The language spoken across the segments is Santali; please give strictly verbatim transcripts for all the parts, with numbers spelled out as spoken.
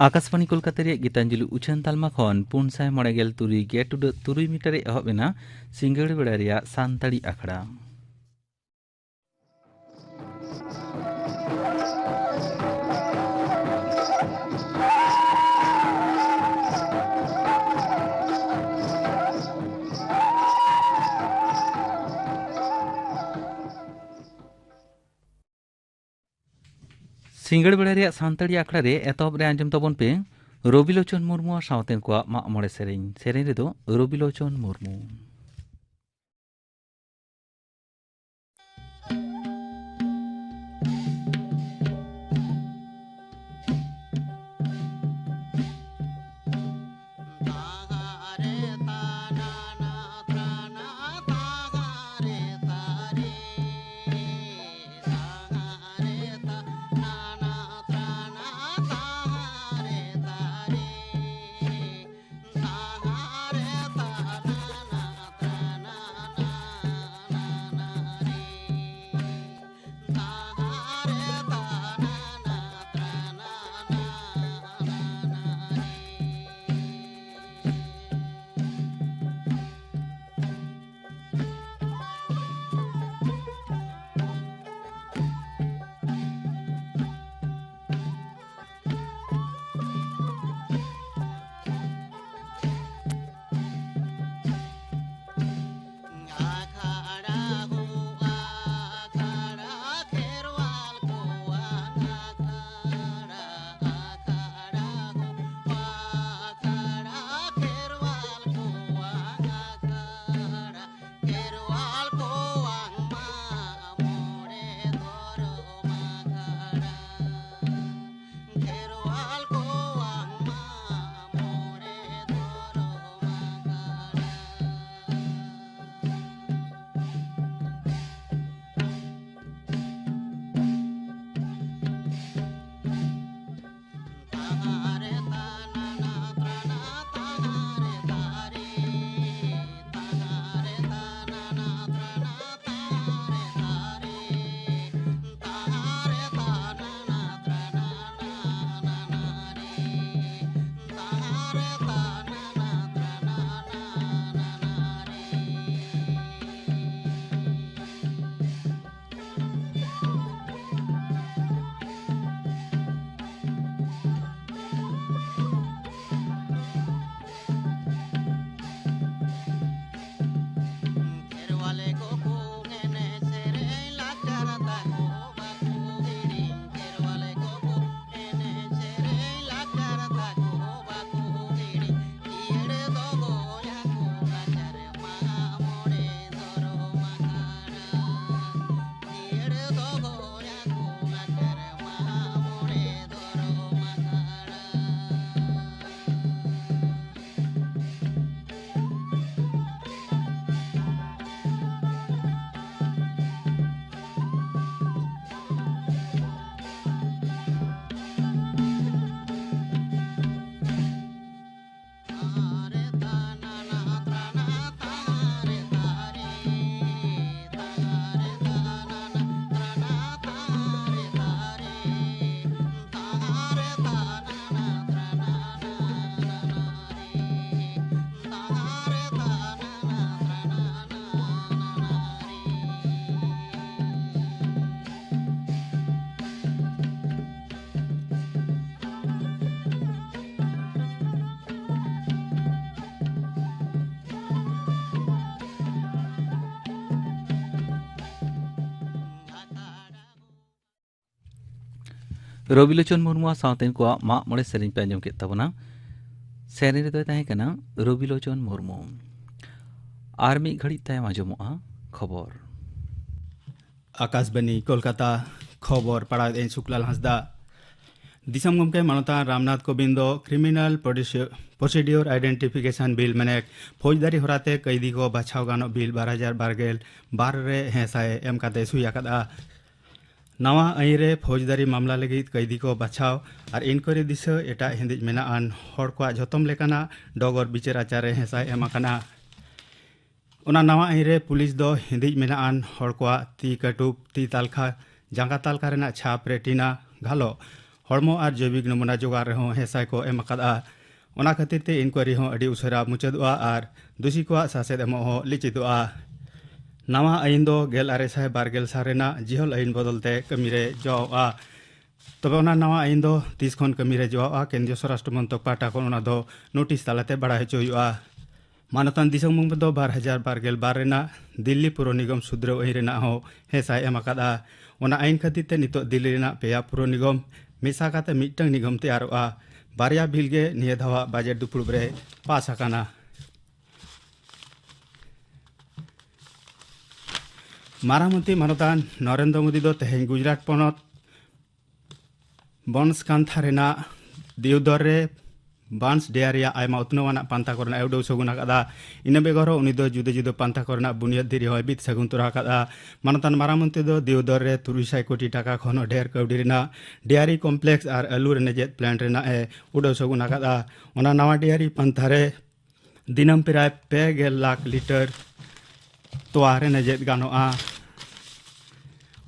ᱟᱠᱟᱥᱵᱟᱬᱤ ᱠᱳᱞᱠᱟᱛᱟ ᱨᱮᱭᱟᱜ ᱜᱤᱛᱟᱧᱡᱚᱞᱤ ᱩᱪᱷᱟᱹᱱ ᱛᱟᱞᱢᱟ ᱠᱷᱚᱱ ᱯᱩᱱ ᱥᱟᱭ ᱢᱚᱬᱮ ᱜᱮᱞ ᱛᱩᱨᱩᱭ ᱜᱮ ᱴᱩᱰᱟᱹᱜ ᱛᱩᱨᱩᱭ ᱢᱤᱴᱟᱨ ᱨᱮ ᱮᱦᱚᱵ ᱮᱱᱟ ᱥᱤᱸᱜᱟᱹᱲ ᱵᱮᱲᱟ ᱨᱮᱭᱟᱜ ᱥᱟᱱᱛᱟᱲᱤ ᱟᱠᱷᱲᱟ᱾ ᱥᱤᱸᱜᱟᱹᱲ ᱵᱮᱲᱟ ᱨᱮᱭᱟᱜ ᱥᱟᱱᱛᱟᱲᱤ ᱟᱠᱷᱲᱟ ᱨᱮ ᱮᱛᱚᱦᱚᱵ ᱨᱮ ᱟᱸᱡᱚᱢ ᱛᱟᱵᱚᱱ ᱯᱮ ᱨᱚᱵᱤᱞᱳᱪᱚᱱ ᱢᱩᱨᱢᱩ ᱟᱨ ᱥᱟᱶᱛᱮᱱ ᱠᱚᱣᱟᱜ ᱢᱟᱜ ᱢᱚᱬᱮ ᱥᱮᱨᱮᱧ᱾ ᱥᱮᱨᱮᱧ ᱨᱮᱫᱚ ᱨᱚᱵᱤᱞᱳᱪᱚᱱ ᱢᱩᱨᱢᱩ᱾ ᱨᱚᱵᱤᱞᱳᱪᱚᱱ ᱢᱩᱨᱢᱩᱣᱟᱜ ᱥᱟᱶᱛᱮᱱ ᱠᱚᱣᱟᱜ ᱢᱟᱜ ᱢᱚᱬᱮ ᱥᱮᱨᱮᱧ ᱯᱮ ᱟᱸᱡᱚᱢ ᱠᱮᱫ ᱛᱟᱵᱚᱱᱟ᱾ ᱥᱮᱨᱮᱧ ᱨᱮᱫᱚᱭ ᱛᱟᱦᱮᱸ ᱠᱟᱱᱟ ᱨᱚᱵᱤᱞᱳᱪᱚᱱ ᱢᱩᱨᱢᱩ᱾ ᱟᱨ ᱢᱤᱫ ᱜᱷᱟᱹᱲᱤᱡ ᱛᱟᱭᱚᱢ ᱟᱸᱡᱚᱢᱚᱜᱼᱟ ᱠᱷᱚᱵᱚᱨ᱾ ᱟᱠᱟᱥᱵᱟᱱᱤ ᱠᱳᱞᱠᱟᱛᱟ, ᱠᱷᱚᱵᱚᱨ ᱯᱟᱲᱦᱟᱣᱮᱫ ᱟᱹᱧ ᱥᱩᱠᱞᱟᱞ ᱦᱟᱸᱥᱫᱟ᱾ ᱫᱤᱥᱚᱢ ᱜᱚᱢᱠᱮ ᱢᱟᱱᱚᱛᱟᱱ ᱨᱟᱢᱱᱟᱛᱷ ᱠᱳᱵᱤᱱᱫ ᱫᱚ ᱠᱨᱤᱢᱤᱱᱟᱞ ᱯᱨᱚᱰᱤᱥᱤ-, ᱯᱨᱚᱥᱤᱰᱤᱭᱳᱨ ᱟᱭᱰᱮᱱᱴᱤᱯᱷᱤᱠᱮᱥᱚᱱ ᱵᱤᱞ, ᱢᱟᱱᱮ ᱯᱷᱳᱡᱽᱫᱟᱨᱤ ᱦᱚᱨᱟᱛᱮ ᱠᱟᱹᱭᱫᱤ ᱠᱚ ᱵᱟᱪᱷᱟᱣ ᱜᱟᱱᱚᱜ ᱵᱤᱞ ᱵᱟᱨ ᱦᱟᱡᱟᱨ ᱵᱟᱨ ᱜᱮᱞ ᱵᱟᱨ ᱨᱮ ᱦᱮᱸ ᱥᱟᱭ ᱮᱢ ᱠᱟᱛᱮ ᱥᱩᱭ ᱟᱠᱟᱫᱼᱟ᱾ ᱱᱟᱣᱟ ᱟᱹᱭᱤᱱ ᱨᱮ ᱯᱷᱳᱡᱽᱫᱟᱨᱤ ᱢᱟᱢᱞᱟ ᱞᱟᱹᱜᱤᱫ ᱠᱟᱹᱭᱫᱤ ᱠᱚ ᱵᱟᱪᱷᱟᱣ ᱟᱨ ᱤᱱᱠᱣᱟᱨᱤ ᱫᱤᱥᱟᱹ ᱮᱴᱟᱜ ᱦᱤᱸᱫᱤᱡ ᱢᱮᱱᱟᱜ ᱟᱱ ᱦᱚᱲ ᱠᱚᱣᱟᱜ ᱡᱷᱚᱛᱚᱢ ᱞᱮᱠᱟᱱᱟᱜ ᱰᱚᱜᱚᱨ ᱵᱤᱪᱟᱹᱨ ᱟᱪᱟᱨ ᱨᱮ ᱦᱮᱸ ᱥᱟᱭ ᱮᱢ ᱟᱠᱟᱱᱟ᱾ ᱚᱱᱟ ᱱᱟᱣᱟ ᱟᱹᱭᱤᱱ ᱨᱮ ᱯᱩᱞᱤᱥ ᱫᱚ ᱦᱤᱸᱫᱤᱡ ᱢᱮᱱᱟᱜ ᱟᱱ ᱦᱚᱲ ᱠᱚᱣᱟᱜ ᱛᱤ ᱠᱟᱹᱴᱩᱵ, ᱛᱤ ᱛᱟᱞᱠᱷᱟ, ᱡᱟᱸᱜᱟ ᱛᱟᱞᱠᱷᱟ ᱨᱮᱱᱟᱜ ᱪᱷᱟᱯ, ᱨᱮᱴᱤᱱᱟ, ᱜᱷᱟᱞᱚᱜ, ᱦᱚᱲᱢᱚ ᱟᱨ ᱡᱳᱭᱵᱤᱠ ᱱᱚᱢᱩᱱᱟ ᱡᱚᱜᱟᱲ ᱨᱮᱦᱚᱸ ᱦᱮᱸ ᱥᱟᱭ ᱠᱚ ᱮᱢ ᱟᱠᱟᱫᱼᱟ᱾ ᱚᱱᱟ ᱠᱷᱟᱹᱛᱤᱨ ᱛᱮ ᱤᱱᱠᱣᱟᱨᱤ ᱦᱚᱸ ᱟᱹᱰᱤ ᱩᱥᱟᱹᱨᱟ ᱢᱩᱪᱟᱹᱫᱚᱜᱼᱟ ᱟᱨ ᱫᱩᱥᱤ ᱠᱚᱣᱟᱜ ᱥᱟᱥᱮᱛ ᱮᱢᱚᱜ ᱦᱚᱸ ᱞᱤᱪᱤᱛᱚᱜᱼᱟ᱾ ᱱᱟᱣᱟ ᱟᱹᱭᱤᱱ ᱫᱚ ᱜᱮᱞ ᱟᱨᱮ ᱥᱟᱭ ᱵᱟᱨ ᱜᱮᱞ ᱥᱟᱞ ᱨᱮᱱᱟᱜ ᱡᱤᱦᱚᱞ ᱟᱹᱭᱤᱱ ᱵᱚᱫᱚᱞ ᱛᱮ ᱠᱟᱹᱢᱤ ᱨᱮ ᱡᱚᱣᱟᱜᱼᱟ᱾ ᱛᱚᱵᱮ ᱚᱱᱟ ᱱᱟᱣᱟ ᱟᱹᱭᱤᱱ ᱫᱚ ᱛᱤᱥ ᱠᱷᱚᱱ ᱠᱟᱹᱢᱤ ᱨᱮ ᱡᱚᱣᱟᱜᱼᱟ, ᱠᱮᱱᱫᱨᱤᱭᱚ ᱥᱚᱨᱟᱥᱴᱨᱚ ᱢᱚᱱᱛᱨᱚᱠ ᱯᱟᱦᱴᱟ ᱠᱷᱚᱱ ᱚᱱᱟ ᱫᱚ ᱱᱳᱴᱤᱥ ᱛᱟᱞᱟᱛᱮ ᱵᱟᱲᱟᱭ ᱦᱚᱪᱚ ᱦᱩᱭᱩᱜᱼᱟ᱾ ᱢᱟᱱᱚᱛᱟᱱ ᱫᱤᱥᱚᱢ ᱜᱚᱢᱠᱮ ᱫᱚ ᱵᱟᱨ ᱦᱟᱡᱟᱨ ᱵᱟᱨ ᱜᱮᱞ ᱵᱟᱨ ᱨᱮᱱᱟᱜ ᱫᱤᱞᱞᱤ ᱯᱩᱨᱚ ᱱᱤᱜᱚᱢ ᱥᱩᱫᱷᱨᱟᱹᱣ ᱟᱹᱭᱤᱱ ᱨᱮᱱᱟᱜ ᱦᱚᱸ ᱦᱮᱸ ᱥᱟᱭ ᱮᱢ ᱟᱠᱟᱫᱼᱟ᱾ ᱚᱱᱟ ᱟᱹᱭᱤᱱ ᱠᱷᱟᱹᱛᱤᱨ ᱛᱮ ᱱᱤᱛᱚᱜ ᱫᱤᱞᱞᱤ ᱨᱮᱱᱟᱜ ᱯᱮᱭᱟ ᱯᱩᱨᱚ ᱱᱤᱜᱚᱢ ᱢᱮᱥᱟ ᱠᱟᱛᱮ ᱢᱤᱫᱴᱟᱝ ᱱᱤᱜᱚᱢ ᱛᱮᱭᱟᱨᱚᱜᱼᱟ᱾ ᱵᱟᱨᱭᱟ ᱵᱤᱞ ᱜᱮ ᱱᱤᱭᱟᱹ ᱫᱷᱟᱣᱟᱜ ᱵᱟᱡᱮᱴ ᱫᱩᱯᱲᱩᱵ ᱨᱮ ᱯᱟᱥ ᱟᱠᱟᱱᱟ᱾ ᱢᱟᱨᱟᱝ ᱢᱚᱱᱛᱨᱤ ᱢᱟᱱᱚᱛᱟᱱ ᱱᱚᱨᱮᱱᱫᱨᱚ ᱢᱳᱫᱤ ᱫᱚ ᱛᱮᱦᱮᱧ ᱜᱩᱡᱽᱨᱟᱴ ᱯᱚᱱᱚᱛ ᱵᱚᱱᱥᱠᱟᱱᱛᱷᱟ ᱨᱮᱱᱟᱜ ᱫᱤᱣᱫᱚᱨ ᱨᱮ ᱵᱟᱱᱥ ᱰᱮᱭᱟᱨᱤ ᱨᱮᱭᱟᱜ ᱟᱭᱢᱟ ᱩᱛᱱᱟᱹᱣ ᱟᱱᱟᱜ ᱯᱟᱱᱛᱷᱟ ᱠᱚᱨᱮᱱᱟᱜ ᱮ ᱩᱰᱟᱹᱣ ᱥᱟᱹᱜᱩᱱ ᱟᱠᱟᱫᱟ᱾ ᱤᱱᱟᱹ ᱵᱮᱜᱚᱨ ᱦᱚᱸ ᱩᱱᱤ ᱫᱚ ᱡᱩᱫᱟᱹ ᱡᱩᱫᱟᱹ ᱯᱟᱱᱛᱷᱟ ᱠᱚᱨᱮᱱᱟᱜ ᱵᱩᱱᱤᱭᱟᱹᱫ ᱫᱷᱤᱨᱤ ᱦᱚᱸᱭ ᱵᱤᱫ ᱥᱟᱹᱜᱩᱱ ᱛᱚᱨᱟ ᱟᱠᱟᱫᱟ᱾ ᱢᱟᱱᱚᱛᱟᱱ ᱢᱟᱨᱟᱝ ᱢᱚᱱᱛᱨᱤ ᱫᱚ ᱫᱤᱣᱫᱚᱨ ᱨᱮ ᱛᱩᱨᱩᱭ ᱥᱟᱭ ᱠᱳᱴᱤ ᱴᱟᱠᱟ ᱠᱷᱚᱱ ᱦᱚᱸ ᱰᱷᱮᱨ ᱠᱟᱹᱣᱰᱤ ᱨᱮᱱᱟᱜ ᱰᱮᱭᱟᱨᱤ ᱠᱚᱢᱯᱞᱮᱠᱥ ᱟᱨ ᱟᱹᱞᱩ ᱨᱮᱱᱮᱡᱮᱫ ᱯᱞᱮᱱᱴ ᱨᱮᱱᱟᱜ ᱮ ᱩᱰᱟᱹᱣ ᱥᱟᱹᱜᱩᱱ ᱟᱠᱟᱫᱟ᱾ ᱚᱱᱟ ᱱᱟᱣᱟ ᱰᱮᱭᱟᱨᱤ ᱯᱟᱱᱛᱷᱟ ᱨᱮ ᱫᱤᱱᱟᱹᱢ ᱯᱨᱟᱭ ᱯᱮ ᱜᱮᱞ ᱞᱟᱠᱷ ᱞᱤᱴᱟᱨ ᱛᱚᱣᱟ ᱨᱮᱱᱮᱡᱮᱫ ᱜᱟᱱᱚᱜᱼᱟ᱾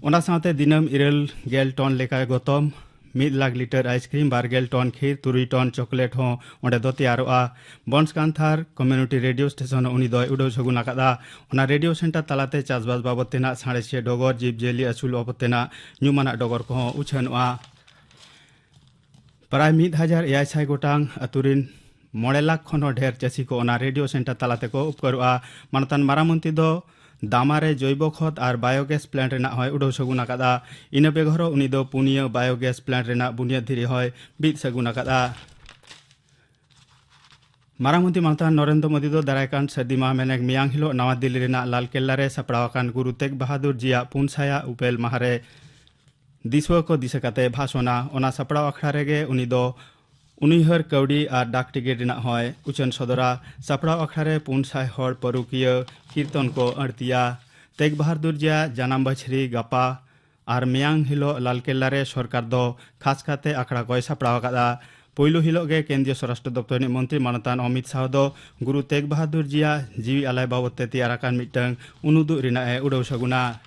ᱚᱱᱟ ᱥᱟᱶᱛᱮ ᱫᱤᱱᱟᱹᱢ ᱤᱨᱟᱹᱞ ᱜᱮᱞ ᱴᱚᱱ ᱞᱮᱠᱟ ᱜᱚᱛᱚᱢ, ᱢᱤᱫ ᱞᱟᱠᱷ ᱞᱤᱴᱟᱨ ᱟᱭᱤᱥᱠᱨᱤᱢ, ᱵᱟᱨ ᱜᱮᱞ ᱴᱚᱱ ᱠᱷᱤᱨ, ᱛᱩᱨᱩᱭ ᱴᱚᱱ ᱪᱚᱠᱞᱮᱴ ᱦᱚᱸ ᱚᱸᱰᱮ ᱫᱚ ᱛᱮᱭᱟᱨᱚᱜᱼᱟ᱾ ᱵᱚᱱᱥᱠᱟᱱᱛᱷᱟᱨ ᱠᱚᱢᱤᱭᱩᱱᱤᱴᱤ ᱨᱮᱰᱤᱭᱳ ᱥᱴᱮᱥᱚᱱ ᱦᱚᱸ ᱩᱱᱤ ᱫᱚᱭ ᱩᱰᱟᱹᱣ ᱥᱟᱹᱜᱩᱱ ᱟᱠᱟᱫᱼᱟ᱾ ᱚᱱᱟ ᱨᱮᱰᱤᱭᱳ ᱥᱮᱱᱴᱟᱨ ᱛᱟᱞᱟᱛᱮ ᱪᱟᱥᱵᱟᱥ ᱵᱟᱵᱚᱫ ᱛᱮᱱᱟᱜ ᱥᱟᱬᱮᱥᱤᱭᱟᱹ ᱰᱚᱜᱚᱨ, ᱡᱤᱵᱽᱼᱡᱤᱭᱟᱹᱞᱤ ᱟᱹᱥᱩᱞ ᱵᱟᱵᱚᱫ ᱛᱮᱱᱟᱜ ᱧᱩᱢᱟᱱᱟᱜ ᱰᱚᱜᱚᱨ ᱠᱚᱦᱚᱸ ᱩᱪᱷᱟᱹᱱᱚᱜᱼᱟ᱾ ᱯᱨᱟᱭ ᱢᱤᱫ ᱦᱟᱡᱟᱨ ᱮᱭᱟᱭ ᱥᱟᱭ ᱜᱚᱴᱟᱝ ᱟᱹᱛᱩ ᱨᱤᱱ ᱢᱚᱬᱮ ᱞᱟᱠᱷ ᱠᱷᱚᱱ ᱦᱚᱸ ᱰᱷᱮᱨ ᱪᱟᱹᱥᱤ ᱠᱚ ᱚᱱᱟ ᱨᱮᱰᱤᱭᱳ ᱥᱮᱱᱴᱟᱨ ᱛᱟᱞᱟ ᱛᱮᱠᱚ ᱩᱯᱠᱟᱹᱨᱚᱜᱼᱟ᱾ ᱢᱟᱱᱚᱛᱟᱱ ᱢᱟᱨᱟᱝ ᱢᱚᱱᱛᱨᱤ ᱫᱚ ᱫᱟᱢᱟ ᱨᱮ ᱡᱚᱭᱵᱚ ᱠᱷᱚᱛ ᱟᱨ ᱵᱟᱭᱳᱜᱮᱥ ᱯᱞᱮᱱᱴ ᱨᱮᱱᱟᱜ ᱦᱚᱸᱭ ᱩᱰᱟᱹᱣ ᱥᱟᱹᱜᱩᱱ ᱟᱠᱟᱫᱼᱟ᱾ ᱤᱱᱟᱹ ᱵᱮᱜᱚᱨ ᱦᱚᱸ ᱩᱱᱤ ᱫᱚ ᱯᱩᱱᱭᱟᱹ ᱵᱟᱭᱳᱜᱮᱥ ᱯᱞᱮᱱᱴ ᱨᱮᱱᱟᱜ ᱵᱩᱱᱤᱭᱟᱹᱫ ᱫᱷᱤᱨᱤ ᱦᱚᱸᱭ ᱵᱤᱫ ᱥᱟᱹᱜᱩᱱ ᱟᱠᱟᱫᱼᱟ᱾ ᱢᱟᱨᱟᱝ ᱢᱚᱱᱛᱨᱤ ᱢᱟᱱᱚᱛᱟᱱ ᱱᱚᱨᱮᱱᱫᱨᱚ ᱢᱳᱫᱤ ᱫᱚ ᱫᱟᱨᱟᱭ ᱠᱟᱱ ᱥᱟᱹᱨᱫᱤ ᱢᱟᱦᱟ ᱢᱮᱱᱮᱠ ᱢᱮᱭᱟᱝ ᱦᱤᱞᱳᱜ ᱱᱟᱣᱟ ᱫᱤᱞᱞᱤ ᱨᱮᱱᱟᱜ ᱞᱟᱞ ᱠᱮᱞᱞᱟ ᱨᱮ ᱥᱟᱯᱲᱟᱣ ᱟᱠᱟᱱ ᱜᱩᱨᱩ ᱛᱮᱜᱽ ᱵᱟᱦᱟᱫᱩᱨ ᱡᱤᱭᱟᱜ ᱯᱩᱱ ᱥᱟᱭᱟ ᱩᱯᱮᱞ ᱢᱟᱦᱟ ᱨᱮ ᱫᱤᱥᱩᱣᱟᱹ ᱠᱚ ᱫᱤᱥᱟᱹ ᱠᱟᱛᱮ ᱵᱷᱟᱥᱚᱱᱟ᱾ ᱚᱱᱟ ᱥᱟᱯᱲᱟᱣ ᱟᱠᱷᱲᱟ ᱨᱮᱜᱮ ᱩᱱᱤ ᱫᱚ ᱩᱱᱩᱭᱦᱟᱹᱨ ᱠᱟᱹᱣᱰᱤ ᱟᱨ ᱰᱟᱠ ᱴᱤᱠᱤᱴ ᱨᱮᱱᱟᱜ ᱦᱚᱸᱭ ᱩᱪᱷᱟᱹᱱ ᱥᱚᱫᱚᱨᱟ᱾ ᱥᱟᱯᱲᱟᱣ ᱟᱠᱷᱲᱟ ᱨᱮ ᱯᱩᱱ ᱥᱟᱭ ᱦᱚᱲ ᱯᱟᱹᱨᱩᱠᱷᱤᱭᱟᱹ ᱠᱤᱨᱛᱚᱱ ᱠᱚ ᱟᱹᱲᱛᱤᱭᱟ᱾ ᱛᱮᱜᱽ ᱵᱟᱦᱟᱫᱩᱨ ᱡᱤᱭᱟ ᱡᱟᱱᱟᱢ ᱵᱟᱹᱪᱷᱨᱤ ᱜᱟᱯᱟ ᱟᱨ ᱢᱮᱭᱟᱝ ᱦᱤᱞᱳᱜ ᱞᱟᱞ ᱠᱮᱞᱞᱟ ᱨᱮ ᱥᱚᱨᱠᱟᱨ ᱫᱚ ᱠᱷᱟᱥ ᱠᱟᱛᱮ ᱟᱠᱷᱲᱟ ᱠᱚᱭ ᱥᱟᱯᱲᱟᱣ ᱟᱠᱟᱫᱼᱟ᱾ ᱯᱳᱭᱞᱳ ᱦᱤᱞᱳᱜ ᱜᱮ ᱠᱮᱱᱫᱨᱤᱭᱚ ᱥᱚᱨᱟᱥᱴᱨᱚ ᱫᱚᱯᱛᱚᱨ ᱨᱤᱱᱤᱡ ᱢᱚᱱᱛᱨᱤ ᱢᱟᱱᱚᱛᱟᱱ ᱚᱢᱤᱛ ᱥᱟᱦ ᱫᱚ ᱜᱩᱨᱩ ᱛᱮᱜᱽ ᱵᱟᱦᱟᱫᱩᱨ ᱡᱤᱭᱟ ᱡᱤᱣᱤ ᱟᱞᱟᱭ ᱵᱟᱵᱚᱫ ᱛᱮ ᱛᱮᱭᱟᱨ ᱟᱠᱟᱱ ᱢᱤᱫᱴᱟᱝ ᱩᱱᱩᱫᱩᱜ ᱨᱮᱱᱟᱜ ᱮ ᱩᱰᱟᱹᱣ ᱥᱟᱹᱜᱩᱱᱟ᱾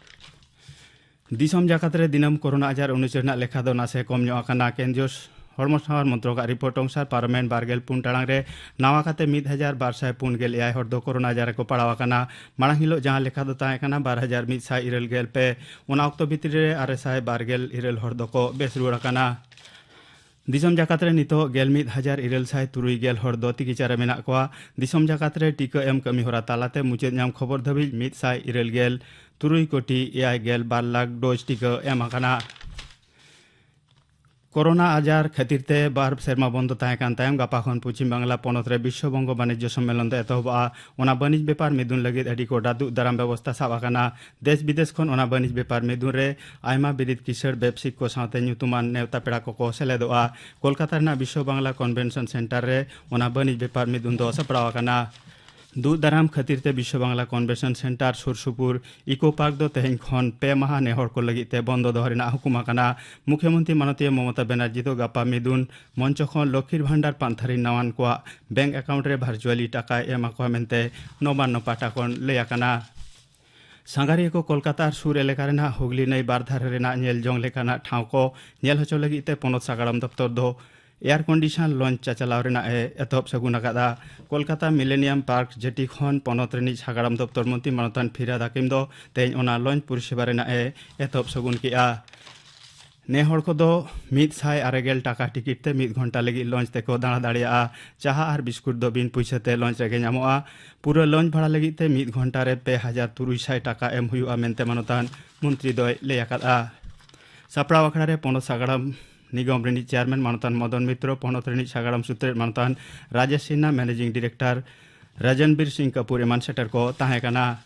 ᱫᱤᱥᱚᱢ ᱡᱟᱠᱟᱛ ᱨᱮ ᱫᱤᱱᱟᱹᱢ ᱠᱳᱨᱳᱱᱟ ᱟᱡᱟᱨ ᱩᱱᱩᱪᱟᱹᱨ ᱨᱮᱱᱟᱜ ᱞᱮᱠᱷᱟ ᱫᱚ ᱱᱟᱥᱮ ᱠᱚᱢ ᱧᱚᱜ ᱟᱠᱟᱱᱟ᱾ ᱠᱮᱱᱫᱨᱤᱭᱚ ᱦᱚᱲᱢᱚ ᱥᱟᱶᱟᱨ ᱢᱚᱱᱛᱨᱚᱠᱟᱜ ᱨᱤᱯᱳᱨᱴ ᱚᱱᱩᱥᱟᱨ ᱯᱟᱨᱚᱢᱮᱱ ᱵᱟᱨ ᱜᱮᱞ ᱯᱩᱱ ᱴᱟᱲᱟᱝ ᱨᱮ ᱱᱟᱣᱟ ᱠᱟᱛᱮ ᱢᱤᱫ ᱦᱟᱡᱟᱨ ᱵᱟᱨ ᱥᱟᱭ ᱯᱩᱱ ᱜᱮᱞ ᱮᱭᱟᱭ ᱦᱚᱲ ᱫᱚ ᱠᱳᱨᱳᱱᱟ ᱟᱡᱟᱨ ᱨᱮᱠᱚ ᱯᱟᱲᱟᱣ ᱟᱠᱟᱱᱟ᱾ ᱢᱟᱲᱟᱝ ᱦᱤᱞᱳᱜ ᱡᱟᱦᱟᱸ ᱞᱮᱠᱷᱟ ᱫᱚ ᱛᱟᱦᱮᱸ ᱠᱟᱱᱟ ᱵᱟᱨ ᱦᱟᱡᱟᱨ ᱢᱤᱫ ᱥᱟᱭ ᱤᱨᱟᱹᱞ ᱜᱮᱞ ᱯᱮ᱾ ᱚᱱᱟ ᱚᱠᱛᱚ ᱵᱷᱤᱛᱨᱤ ᱨᱮ ᱟᱨᱮ ᱥᱟᱭ ᱵᱟᱨ ᱜᱮᱞ ᱤᱨᱟᱹᱞ ᱦᱚᱲ ᱫᱚᱠᱚ ᱵᱮᱥ ᱨᱩᱣᱟᱹᱲ ᱟᱠᱟᱱᱟ᱾ ᱫᱤᱥᱚᱢ ᱡᱟᱠᱟᱛ ᱨᱮ ᱱᱤᱛᱚᱜ ᱜᱮᱞ ᱢᱤᱫ ᱦᱟᱡᱟᱨ ᱤᱨᱟᱹᱞ ᱥᱟᱭ ᱛᱩᱨᱩᱭ ᱜᱮᱞ ᱦᱚᱲ ᱫᱚ ᱛᱤᱠᱤᱪᱟ ᱨᱮ ᱢᱮᱱᱟᱜ ᱠᱚᱣᱟ᱾ ᱫᱤᱥᱚᱢ ᱡᱟᱠᱟᱛ ᱨᱮ ᱴᱤᱠᱟᱹ ᱮᱢ ᱠᱟᱹᱢᱤ ᱦᱚᱨᱟ ᱛᱟᱞᱟᱛᱮ ᱢᱩᱪᱟᱹᱫ ᱧᱟᱢ ᱠᱷᱚᱵᱚᱨ ᱫᱷᱟᱹᱵᱤᱡ ᱢᱤᱫ ᱥᱟᱭ ᱤᱨᱟᱹᱞ ᱜᱮᱞ ᱛᱩᱨᱩᱭ ᱠᱳᱴᱤ ᱮᱭᱟᱭ ᱜᱮᱞ ᱵᱟᱨ ᱞᱟᱠᱷ ᱰᱳᱡᱽ ᱴᱤᱠᱟᱹ ᱮᱢ ᱟᱠᱟᱱᱟ᱾ ᱠᱳᱨᱳᱱᱟ ᱟᱡᱟᱨ ᱠᱷᱟᱹᱛᱤᱨ ᱛᱮ ᱵᱟᱨ ᱥᱮᱨᱢᱟ ᱵᱚᱱᱫᱚ ᱛᱟᱦᱮᱸ ᱠᱟᱱ ᱛᱟᱭᱚᱢ, ᱜᱟᱯᱟ ᱠᱷᱚᱱ ᱯᱚᱪᱷᱤᱢ ᱵᱟᱝᱞᱟ ᱯᱚᱱᱚᱛ ᱨᱮ ᱵᱤᱥᱥᱚ ᱵᱚᱝᱜᱚ ᱵᱟᱱᱤᱡᱽᱭᱚ ᱥᱚᱢᱢᱮᱞᱚᱱ ᱫᱚ ᱮᱛᱚᱦᱚᱵᱚᱜᱼᱟ᱾ ᱚᱱᱟ ᱵᱟᱹᱱᱤᱡᱽ ᱵᱮᱯᱟᱨ ᱢᱤᱫᱩᱱ ᱞᱟᱹᱜᱤᱫ ᱟᱹᱰᱤ ᱠᱚᱰᱟ ᱫᱩᱜ ᱫᱟᱨᱟᱢ ᱵᱮᱵᱚᱥᱛᱟ ᱥᱟᱵ ᱟᱠᱟᱱᱟ᱾ ᱫᱮᱥ ᱵᱤᱫᱮᱥ ᱠᱷᱚᱱ ᱚᱱᱟ ᱵᱟᱹᱱᱤᱡᱽ ᱵᱮᱯᱟᱨ ᱢᱤᱫᱩᱱ ᱨᱮ ᱟᱭᱢᱟ ᱵᱤᱨᱤᱫ ᱠᱤᱥᱟᱹᱬ ᱵᱮᱵᱽᱥᱤᱠ ᱠᱚ ᱥᱟᱶᱛᱮ ᱧᱩᱛᱩᱢᱟᱱ ᱱᱮᱣᱛᱟ ᱯᱮᱲᱟ ᱠᱚᱠᱚ ᱥᱮᱞᱮᱫᱚᱜᱼᱟ᱾ ᱠᱳᱞᱠᱟᱛᱟ ᱨᱮᱱᱟᱜ ᱵᱤᱥᱥᱚ ᱵᱟᱝᱞᱟ ᱠᱚᱱᱵᱷᱮᱱᱥᱚᱱ ᱥᱮᱱᱴᱟᱨ ᱨᱮ ᱚᱱᱟ ᱵᱟᱹᱱᱤᱡᱽ ᱵᱮᱯᱟᱨ ᱢᱤᱫᱩᱱ ᱫᱚ ᱥᱟᱯᱲᱟᱣ ᱟᱠᱟᱱᱟ᱾ ᱫᱩᱜ ᱫᱟᱨᱟᱢ ᱠᱷᱟᱹᱛᱤᱨ ᱛᱮ ᱵᱤᱥᱥᱚ ᱵᱟᱝᱞᱟ ᱠᱚᱱᱵᱷᱮᱱᱥᱚᱱ ᱥᱮᱱᱴᱟᱨ ᱥᱩᱨ ᱥᱩᱯᱩᱨ ᱤᱠᱳ ᱯᱟᱨᱠ ᱫᱚ ᱛᱮᱦᱮᱧ ᱠᱷᱚᱱ ᱯᱮ ᱢᱟᱦᱟ ᱱᱮᱦᱚᱲ ᱠᱚ ᱞᱟᱹᱜᱤᱫ ᱛᱮ ᱵᱚᱱᱫᱚ ᱫᱚᱦᱚ ᱨᱮᱱᱟᱜ ᱦᱩᱠᱩᱢ ᱟᱠᱟᱱᱟ᱾ ᱢᱩᱠᱷᱭᱚᱢᱚᱱᱛᱨᱤ ᱢᱟᱱᱚᱛᱤᱭᱟᱹ ᱢᱚᱢᱚᱛᱟ ᱵᱮᱱᱟᱨᱡᱤ ᱫᱚ ᱜᱟᱯᱟ ᱢᱤᱫᱩᱱ ᱢᱚᱧᱪᱚ ᱠᱷᱚᱱ ᱞᱚᱠᱠᱷᱤᱨ ᱵᱷᱟᱱᱰᱟᱨ ᱯᱟᱱᱛᱷᱟᱨᱤ ᱱᱟᱣᱟᱱ ᱠᱚᱣᱟᱜ ᱵᱮᱝᱠ ᱮᱠᱟᱣᱩᱱᱴ ᱨᱮ ᱵᱷᱟᱨᱪᱩᱣᱟᱞᱤ ᱴᱟᱠᱟᱭ ᱮᱢᱟ ᱠᱚᱣᱟ ᱢᱮᱱᱛᱮ ᱱᱚᱵᱟᱱᱱᱚ ᱯᱟᱦᱴᱟ ᱠᱷᱚᱱ ᱞᱟᱹᱭ ᱟᱠᱟᱱᱟ᱾ ᱥᱟᱸᱜᱷᱟᱨᱤᱭᱟᱹ ᱠᱚ ᱠᱳᱞᱠᱟᱛᱟ ᱟᱨ ᱥᱩᱨ ᱮᱞᱟᱠᱟ ᱨᱮᱱᱟᱜ ᱦᱩᱜᱽᱞᱤ ᱱᱟᱹᱭ ᱵᱟᱨ ᱫᱷᱟᱨᱮ ᱨᱮᱱᱟᱜ ᱧᱮᱞ ᱡᱚᱝ ᱞᱮᱠᱟᱱᱟᱜ ᱴᱷᱟᱶ ᱠᱚ ᱧᱮᱞ ᱦᱚᱪᱚ ᱞᱟᱹᱜᱤᱫ ᱛᱮ ᱯᱚᱱᱚᱛ ᱥᱟᱜᱟᱲᱚᱢ ᱫᱚᱯᱛᱚᱨ ᱫᱚ ᱮᱭᱟᱨ ᱠᱚᱱᱰᱤᱥᱚᱱ ᱞᱚᱧᱪ ᱪᱟᱪᱟᱞᱟᱣ ᱨᱮᱱᱟᱜ ᱮ ᱮᱛᱚᱦᱚᱵ ᱥᱟᱹᱜᱩᱱ ᱟᱠᱟᱫᱼᱟ᱾ ᱠᱳᱞᱠᱟᱛᱟ ᱢᱤᱞᱮᱱᱤᱭᱟᱢ ᱯᱟᱨᱠ ᱡᱮᱴᱤ ᱠᱷᱚᱱ ᱯᱚᱱᱚᱛ ᱨᱤᱱᱤᱡ ᱥᱟᱜᱟᱲᱚᱢ ᱫᱚᱯᱛᱚᱨ ᱢᱚᱱᱛᱨᱤ ᱢᱟᱱᱚᱛᱟᱱ ᱯᱷᱤᱨᱦᱟᱫ ᱦᱟᱠᱤᱢ ᱫᱚ ᱛᱮᱦᱮᱧ ᱚᱱᱟ ᱞᱚᱧᱪ ᱯᱚᱨᱤᱥᱮᱵᱟ ᱨᱮᱱᱟᱜ ᱮ ᱮᱛᱚᱦᱚᱵ ᱥᱟᱹᱜᱩᱱ ᱠᱮᱫᱼᱟ᱾ ᱱᱮ ᱦᱚᱲ ᱠᱚᱫᱚ ᱢᱤᱫ ᱥᱟᱭ ᱟᱨᱮ ᱜᱮᱞ ᱴᱟᱠᱟ ᱴᱤᱠᱤᱴ ᱛᱮ ᱢᱤᱫ ᱜᱷᱚᱱᱴᱟ ᱞᱟᱹᱜᱤᱫ ᱞᱚᱧᱪ ᱛᱮᱠᱚ ᱫᱟᱬᱟ ᱫᱟᱲᱮᱭᱟᱜᱼᱟ᱾ ᱪᱟᱦᱟ ᱟᱨ ᱵᱤᱥᱠᱩᱴ ᱫᱚ ᱵᱤᱱ ᱯᱩᱭᱥᱟᱹ ᱛᱮ ᱞᱚᱧᱪ ᱨᱮᱜᱮ ᱧᱟᱢᱚᱜᱼᱟ᱾ ᱯᱩᱨᱟᱹ ᱞᱚᱧᱪ ᱵᱷᱟᱲᱟ ᱞᱟᱹᱜᱤᱫ ᱛᱮ ᱢᱤᱫ ᱜᱷᱚᱱᱴᱟ ᱨᱮ ᱯᱮ ᱦᱟᱡᱟᱨ ᱛᱩᱨᱩᱭ ᱥᱟᱭ ᱴᱟᱠᱟ ᱮᱢ ᱦᱩᱭᱩᱜᱼᱟ ᱢᱮᱱᱛᱮ ᱢᱟᱱᱚᱛᱟᱱ ᱢᱚᱱᱛᱨᱤ ᱫᱚᱭ ᱞᱟᱹᱭ ᱟᱠᱟᱫᱼᱟ᱾ ᱥᱟᱯᱲᱟᱣ ᱟᱠᱷᱲᱟ ᱨᱮ ᱯᱚᱱᱚᱛ ᱥᱟᱜᱟᱲᱚᱢ ᱱᱤᱜᱚᱢ ᱨᱤᱱᱤᱡ ᱪᱮᱭᱟᱨᱢᱮᱱ ᱢᱟᱱᱚᱛᱟᱱ ᱢᱚᱫᱚᱱ ᱢᱤᱛᱨᱚ, ᱯᱚᱱᱚᱛ ᱨᱤᱱᱤᱡ ᱥᱟᱜᱟᱲᱚᱢ ᱥᱩᱛᱨᱮᱫ ᱢᱟᱱᱚᱛᱟᱱ ᱨᱟᱡᱮᱥ ᱥᱤᱱᱦᱟ, ᱢᱮᱱᱮᱡᱤᱝ ᱰᱤᱨᱮᱠᱴᱚᱨ ᱨᱟᱡᱚᱱᱵᱤᱨ ᱥᱤᱝ ᱠᱟᱯᱩᱨ ᱮᱢᱟᱱ ᱥᱮᱴᱮᱨ ᱠᱚ ᱛᱟᱦᱮᱸ ᱠᱟᱱᱟ᱾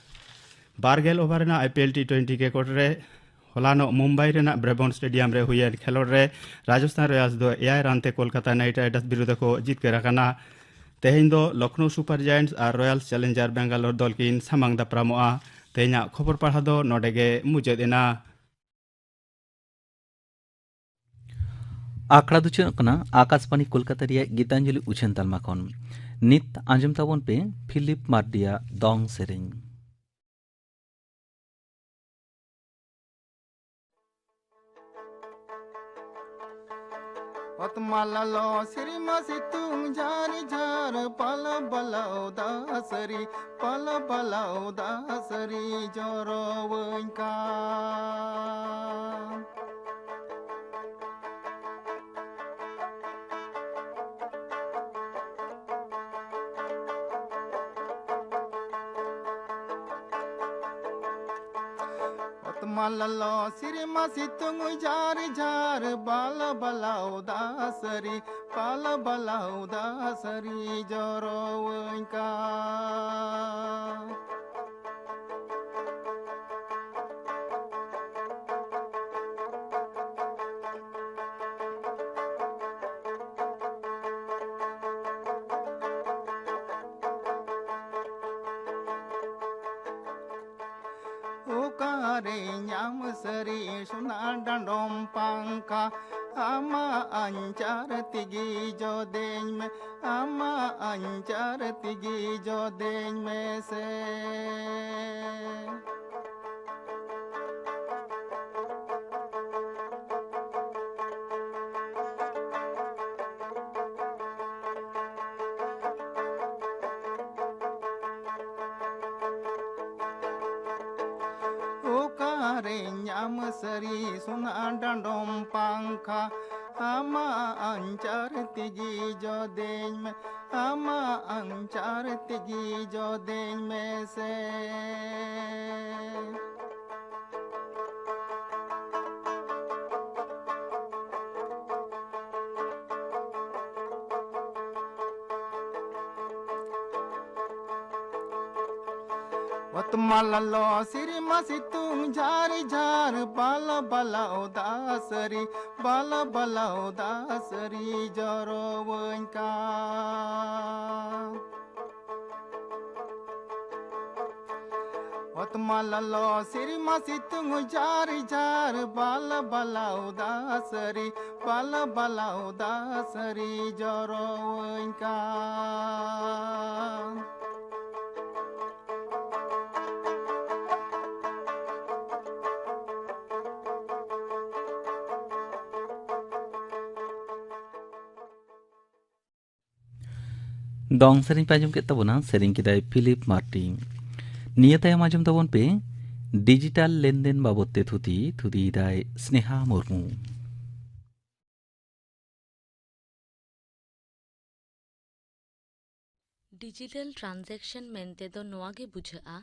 ᱵᱟᱨ ᱜᱮᱞ ᱳᱵᱷᱟᱨ ᱨᱮᱱᱟᱜ I P L T twenty cricket ᱨᱮ ᱦᱚᱞᱟᱱᱚᱜ ᱢᱩᱢᱵᱟᱭ ᱨᱮᱱᱟᱜ ᱵᱨᱮᱵᱚᱱ ᱥᱴᱮᱰᱤᱭᱟᱢ ᱨᱮ ᱦᱩᱭᱮᱱ ᱠᱷᱮᱞᱳᱰ ᱨᱮ ᱨᱟᱡᱚᱥᱛᱷᱟᱱ ᱨᱚᱭᱟᱞᱥ ᱫᱚ ᱮᱭᱟᱭ ᱨᱟᱱ ᱛᱮ ᱠᱳᱞᱠᱟᱛᱟ ᱱᱟᱭᱤᱴ ᱨᱟᱭᱰᱟᱨᱥ ᱵᱤᱨᱩᱫᱷ ᱨᱮᱠᱚ ᱡᱤᱛᱠᱟᱹᱨ ᱟᱠᱟᱱᱟ᱾ ᱛᱮᱦᱮᱧ ᱫᱚ ᱞᱚᱠᱷᱱᱳ ᱥᱩᱯᱟᱨ ᱡᱟᱭᱮᱱᱴᱥ ᱟᱨ ᱨᱚᱭᱟᱞ ᱪᱮᱞᱮᱧᱡᱟᱨ ᱵᱮᱝᱜᱟᱞᱳᱨ ᱫᱚᱞ ᱠᱤᱱ ᱥᱟᱢᱟᱝ ᱫᱟᱯᱨᱟᱢᱚᱜᱼᱟ᱾ ᱛᱮᱦᱮᱧᱟᱜ ᱠᱷᱚᱵᱚᱨ ᱯᱟᱲᱦᱟᱣ ᱫᱚ ᱱᱚᱰᱮ ᱜᱮ ᱢᱩᱪᱟᱹᱫ ᱮᱱᱟ᱾ ᱟᱠᱷᱲᱟ ᱫᱚ ᱪᱮᱫ ᱠᱟᱱᱟ? ᱟᱠᱟᱥᱵᱟᱬᱤ ᱠᱳᱞᱠᱟᱛᱟ ᱨᱮᱭᱟᱜ ᱜᱤᱛᱟᱧᱡᱚᱞᱤ ᱩᱪᱷᱟᱹᱱ ᱛᱟᱞᱢᱟ ᱠᱷᱚᱱ᱾ ᱱᱤᱛ ᱟᱸᱡᱚᱢ ᱛᱟᱵᱚᱱ ᱯᱮ ᱯᱷᱤᱞᱤᱯ ᱢᱟᱨᱰᱤᱭᱟᱜ ᱫᱚᱝ ᱥᱮᱨᱮᱧ᱾ ᱚᱛ ᱢᱟᱞᱟᱞᱚ ᱥᱤᱨᱢᱟ ᱥᱤᱛᱩᱝ ᱡᱷᱟᱨ ᱡᱷᱟᱨ ᱯᱟᱞ ᱵᱟᱞᱟᱣ ᱫᱟ ᱥᱟᱹᱨᱤ, ᱯᱟᱞ ᱵᱟᱞᱟᱣ ᱫᱟ ᱥᱟᱹᱨᱤ ᱡᱚᱨᱚᱣᱟᱹᱧ ᱠᱟᱱ᱾ ᱢᱟ ᱞᱚᱞᱚ ᱥᱤᱨᱢᱟ ᱥᱤᱛᱩᱝ ᱡᱷᱟᱨ ᱡᱷᱟᱨ, ᱵᱟᱞᱟ ᱵᱟᱞᱟ ᱩᱫᱟᱥ ᱨᱤ, ᱵᱟᱞᱟ ᱵᱟᱞᱟ ᱩᱫᱟᱥ ᱨᱤ ᱡᱚᱨᱚᱣᱟᱹᱧ ᱠᱟᱱ᱾ ᱚᱠᱟᱨᱮ ᱧᱟᱢ ᱥᱟᱹᱨᱤ ᱥᱚᱱᱟ ᱰᱟᱸᱰᱚᱢ ᱯᱟᱝᱠᱷᱟ? ᱟᱢᱟᱜ ᱟᱧᱪᱟᱨ ᱛᱮᱜᱮ ᱡᱚᱫᱮᱧ ᱢᱮ, ᱟᱢᱟᱜ ᱟᱧᱪᱟᱨ ᱛᱮᱜᱮ ᱡᱚᱫᱮᱧ ᱢᱮᱥᱮ᱾ ᱚᱠᱟᱨᱮ ᱧᱟᱢ ᱥᱟᱹᱨᱤ ᱥᱚᱱᱟ ᱰᱟᱸᱰᱚᱢ ᱯᱟᱝᱠᱷᱟ? ᱟᱢᱟᱜ ᱟᱧᱪᱟᱨ ᱛᱮᱜᱮ ᱡᱚᱫᱮᱧ ᱢᱮ, ᱟᱢᱟᱜ ᱟᱧᱪᱟᱨ ᱛᱮᱜᱮ ᱡᱚᱫᱮᱧ ᱢᱮᱥᱮ᱾ ᱚᱛ ᱢᱟ ᱞᱚᱞᱚ ᱥᱤᱨᱢᱟ ᱥᱤᱛᱩᱝ ᱡᱷᱟᱨ ᱡᱷᱟᱨ, ᱵᱟᱞᱟ ᱵᱟᱞᱟ ᱩᱫᱟᱥ ᱨᱤ, ᱵᱟᱞᱟ ᱵᱟᱞᱟ ᱩᱫᱟᱥ ᱨᱤ ᱡᱚᱨᱚᱣᱟᱹᱧ ᱠᱟᱱ᱾ ᱚᱛ ᱢᱟ ᱞᱚᱞᱚ ᱥᱤᱨᱢᱟ ᱥᱤᱛᱩᱝ ᱡᱷᱟᱨ ᱡᱷᱟᱨ, ᱵᱟᱞᱟ ᱵᱟᱞᱟ ᱩᱫᱟᱥ ᱨᱤ, ᱵᱟᱞᱟ ᱵᱟᱞᱟ ᱩᱫᱟᱥ ᱨᱤ ᱡᱚᱨᱚᱣᱟᱹᱧ ᱠᱟᱱ᱾ ᱫᱚᱝ ᱥᱮᱨᱮᱧ ᱯᱮ ᱟᱸᱡᱚᱢ ᱠᱮᱫ ᱛᱟᱵᱚᱱᱟ, ᱥᱮᱨᱮᱧ ᱠᱮᱫᱟᱭ ᱯᱷᱤᱞᱤᱯ ᱢᱟᱨᱴᱤᱱ᱾ ᱱᱤᱭᱟᱹ ᱛᱟᱭᱚᱢ ᱟᱸᱡᱚᱢ ᱛᱟᱵᱚᱱ ᱯᱮ ᱰᱤᱡᱤᱴᱟᱞ ᱞᱮᱱᱫᱮᱱ ᱵᱟᱵᱚᱫ ᱛᱮ ᱛᱷᱩᱛᱤ, ᱛᱷᱩᱛᱤᱭᱮᱫᱟᱭ ᱥᱱᱮᱦᱟ ᱢᱩᱨᱢᱩ᱾ ᱰᱤᱡᱤᱴᱟᱞ ᱴᱨᱟᱱᱡᱮᱠᱥᱚᱱ ᱢᱮᱱᱛᱮ ᱫᱚ ᱱᱚᱣᱟ ᱜᱮ ᱵᱩᱡᱷᱟᱹᱜᱼᱟ,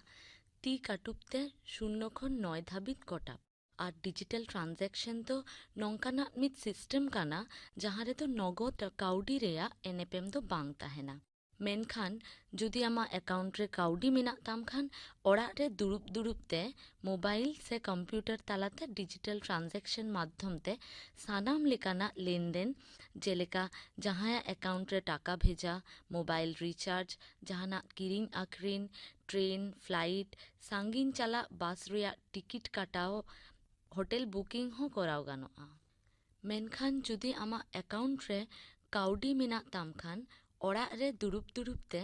ᱛᱤ ᱠᱟᱹᱴᱩᱵ ᱛᱮ ᱥᱩᱱᱱᱚ ᱠᱷᱚᱱ ᱱᱚᱭ ᱫᱷᱟᱹᱵᱤᱡ ᱠᱚᱴᱟᱵ᱾ ᱟᱨ ᱰᱤᱡᱤᱴᱟᱞ ᱴᱨᱟᱱᱡᱟᱠᱥᱚᱱ ᱫᱚ ᱱᱚᱝᱠᱟᱱᱟᱜ ᱢᱤᱫ ᱥᱤᱥᱴᱮᱢ ᱠᱟᱱᱟ, ᱡᱟᱦᱟᱸ ᱨᱮᱫᱚ ᱱᱚᱜᱚᱫ ᱠᱟᱹᱣᱰᱤ ᱨᱮᱭᱟᱜ ᱮᱱᱮᱯᱮᱢ ᱫᱚ ᱵᱟᱝ ᱛᱟᱦᱮᱱᱟ᱾ ᱢᱮᱱᱠᱷᱟᱱ ᱡᱩᱫᱤ ᱟᱢᱟᱜ ᱮᱠᱟᱣᱩᱱᱴ ᱨᱮ ᱠᱟᱹᱣᱰᱤ ᱢᱮᱱᱟᱜ ᱛᱟᱢ ᱠᱷᱟᱱ, ᱚᱲᱟᱜ ᱨᱮ ᱫᱩᱲᱩᱵ ᱫᱩᱲᱩᱵ ᱛᱮ ᱢᱳᱵᱟᱭᱤᱞ ᱥᱮ ᱠᱚᱢᱯᱤᱭᱩᱴᱟᱨ ᱛᱟᱞᱟᱛᱮ ᱰᱤᱡᱤᱴᱟᱞ ᱴᱨᱟᱱᱡᱟᱠᱥᱚᱱ ᱢᱟᱫᱽᱫᱷᱚᱢ ᱛᱮ ᱥᱟᱱᱟᱢ ᱞᱮᱠᱟᱱᱟᱜ ᱞᱮᱱᱫᱮᱱ, ᱡᱮᱞᱮᱠᱟ ᱡᱟᱦᱟᱸᱭᱟᱜ ᱮᱠᱟᱣᱩᱱᱴ ᱨᱮ ᱴᱟᱠᱟ ᱵᱷᱮᱡᱟ, ᱢᱳᱵᱟᱭᱤᱞ ᱨᱤᱪᱟᱨᱡᱽ, ᱡᱟᱦᱟᱱᱟᱜ ᱠᱤᱨᱤᱧ ᱟᱹᱠᱷᱨᱤᱧ, ᱴᱨᱮᱱ, ᱯᱷᱞᱟᱭᱤᱴ, ᱥᱟᱺᱜᱤᱧ ᱪᱟᱞᱟᱜ ᱵᱟᱥ ᱨᱮᱭᱟᱜ ᱴᱤᱠᱤᱴ ᱠᱟᱴᱟᱣ, ᱦᱳᱴᱮᱞ ᱵᱩᱠᱤᱝ ᱦᱚᱸ ᱠᱚᱨᱟᱣ ᱜᱟᱱᱚᱜᱼᱟ᱾ ᱢᱮᱱᱠᱷᱟᱱ ᱡᱩᱫᱤ ᱟᱢᱟᱜ ᱮᱠᱟᱣᱩᱱᱴ ᱨᱮ ᱠᱟᱹᱣᱰᱤ ᱢᱮᱱᱟᱜ ᱛᱟᱢ ᱠᱷᱟᱱ, ᱚᱲᱟᱜ ᱨᱮ ᱫᱩᱲᱩᱵ ᱫᱩᱲᱩᱵ ᱛᱮ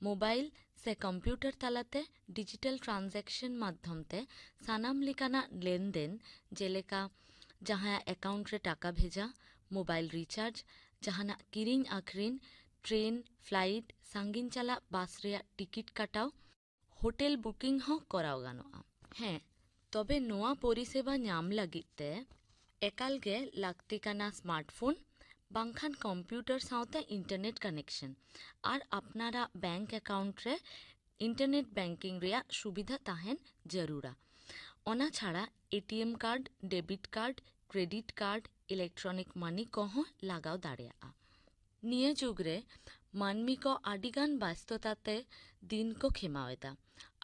ᱢᱳᱵᱟᱭᱤᱞ ᱥᱮ ᱠᱚᱢᱯᱤᱭᱩᱴᱟᱨ ᱛᱟᱞᱟᱛᱮ ᱰᱤᱡᱤᱴᱟᱞ ᱴᱨᱟᱱᱡᱟᱠᱥᱚᱱ ᱢᱟᱫᱽᱫᱷᱚᱢ ᱛᱮ ᱥᱟᱱᱟᱢ ᱞᱮᱠᱟᱱᱟᱜ ᱞᱮᱱᱫᱮᱱ, ᱡᱮᱞᱮᱠᱟ ᱡᱟᱦᱟᱸᱭᱟᱜ ᱮᱠᱟᱣᱩᱱᱴ ᱨᱮ ᱴᱟᱠᱟ ᱵᱷᱮᱡᱟ, ᱢᱳᱵᱟᱭᱤᱞ ᱨᱤᱪᱟᱨᱡᱽ, ᱡᱟᱦᱟᱱᱟᱜ ᱠᱤᱨᱤᱧ ᱟᱹᱠᱷᱨᱤᱧ, ᱴᱨᱮᱱ, ᱯᱷᱞᱟᱭᱤᱴ, ᱥᱟᱺᱜᱤᱧ ᱪᱟᱞᱟᱜ ᱵᱟᱥ ᱨᱮᱭᱟᱜ ᱴᱤᱠᱤᱴ ᱠᱟᱴᱟᱣ, ᱦᱳᱴᱮᱞ ᱵᱩᱠᱤᱝ ᱦᱚᱸ ᱠᱚᱨᱟᱣ ᱜᱟᱱᱚᱜᱼᱟ᱾ ᱦᱮᱸ, ᱛᱚᱵᱮ ᱱᱚᱣᱟ ᱯᱚᱨᱤᱥᱮᱵᱟ ᱧᱟᱢ ᱞᱟᱹᱜᱤᱫ ᱛᱮ ᱮᱠᱟᱞ ᱜᱮ ᱞᱟᱹᱠᱛᱤ ᱠᱟᱱᱟ ᱥᱢᱟᱨᱴᱯᱷᱳᱱ ᱵᱟᱝᱠᱷᱟᱱ ᱠᱚᱢᱯᱤᱭᱩᱴᱟᱨ ᱥᱟᱶᱛᱮ ᱤᱱᱴᱟᱨᱱᱮᱴ ᱠᱟᱱᱮᱠᱥᱚᱱ ᱟᱨ ᱟᱯᱱᱟᱨᱟᱜ ᱵᱮᱝᱠ ᱮᱠᱟᱣᱩᱱᱴ ᱨᱮ ᱤᱱᱴᱟᱨᱱᱮᱴ ᱵᱮᱝᱠᱤᱝ ᱨᱮᱭᱟᱜ ᱥᱩᱵᱤᱫᱷᱟ ᱛᱟᱦᱮᱱ ᱡᱟᱹᱨᱩᱲᱟ᱾ ᱚᱱᱟ ᱪᱷᱟᱲᱟ ATM card, debit card, credit card, electronic money ᱠᱚᱦᱚᱸ ᱞᱟᱜᱟᱣ ᱫᱟᱲᱮᱭᱟᱜᱼᱟ᱾ ᱱᱤᱭᱟᱹ ᱡᱩᱜᱽ ᱨᱮ ᱢᱟᱹᱱᱢᱤ ᱠᱚ ᱟᱹᱰᱤᱜᱟᱱ ᱵᱟᱥᱛᱚᱛᱟ ᱛᱮ ᱫᱤᱱ ᱠᱚ ᱠᱷᱮᱢᱟᱣ ᱮᱫᱟ᱾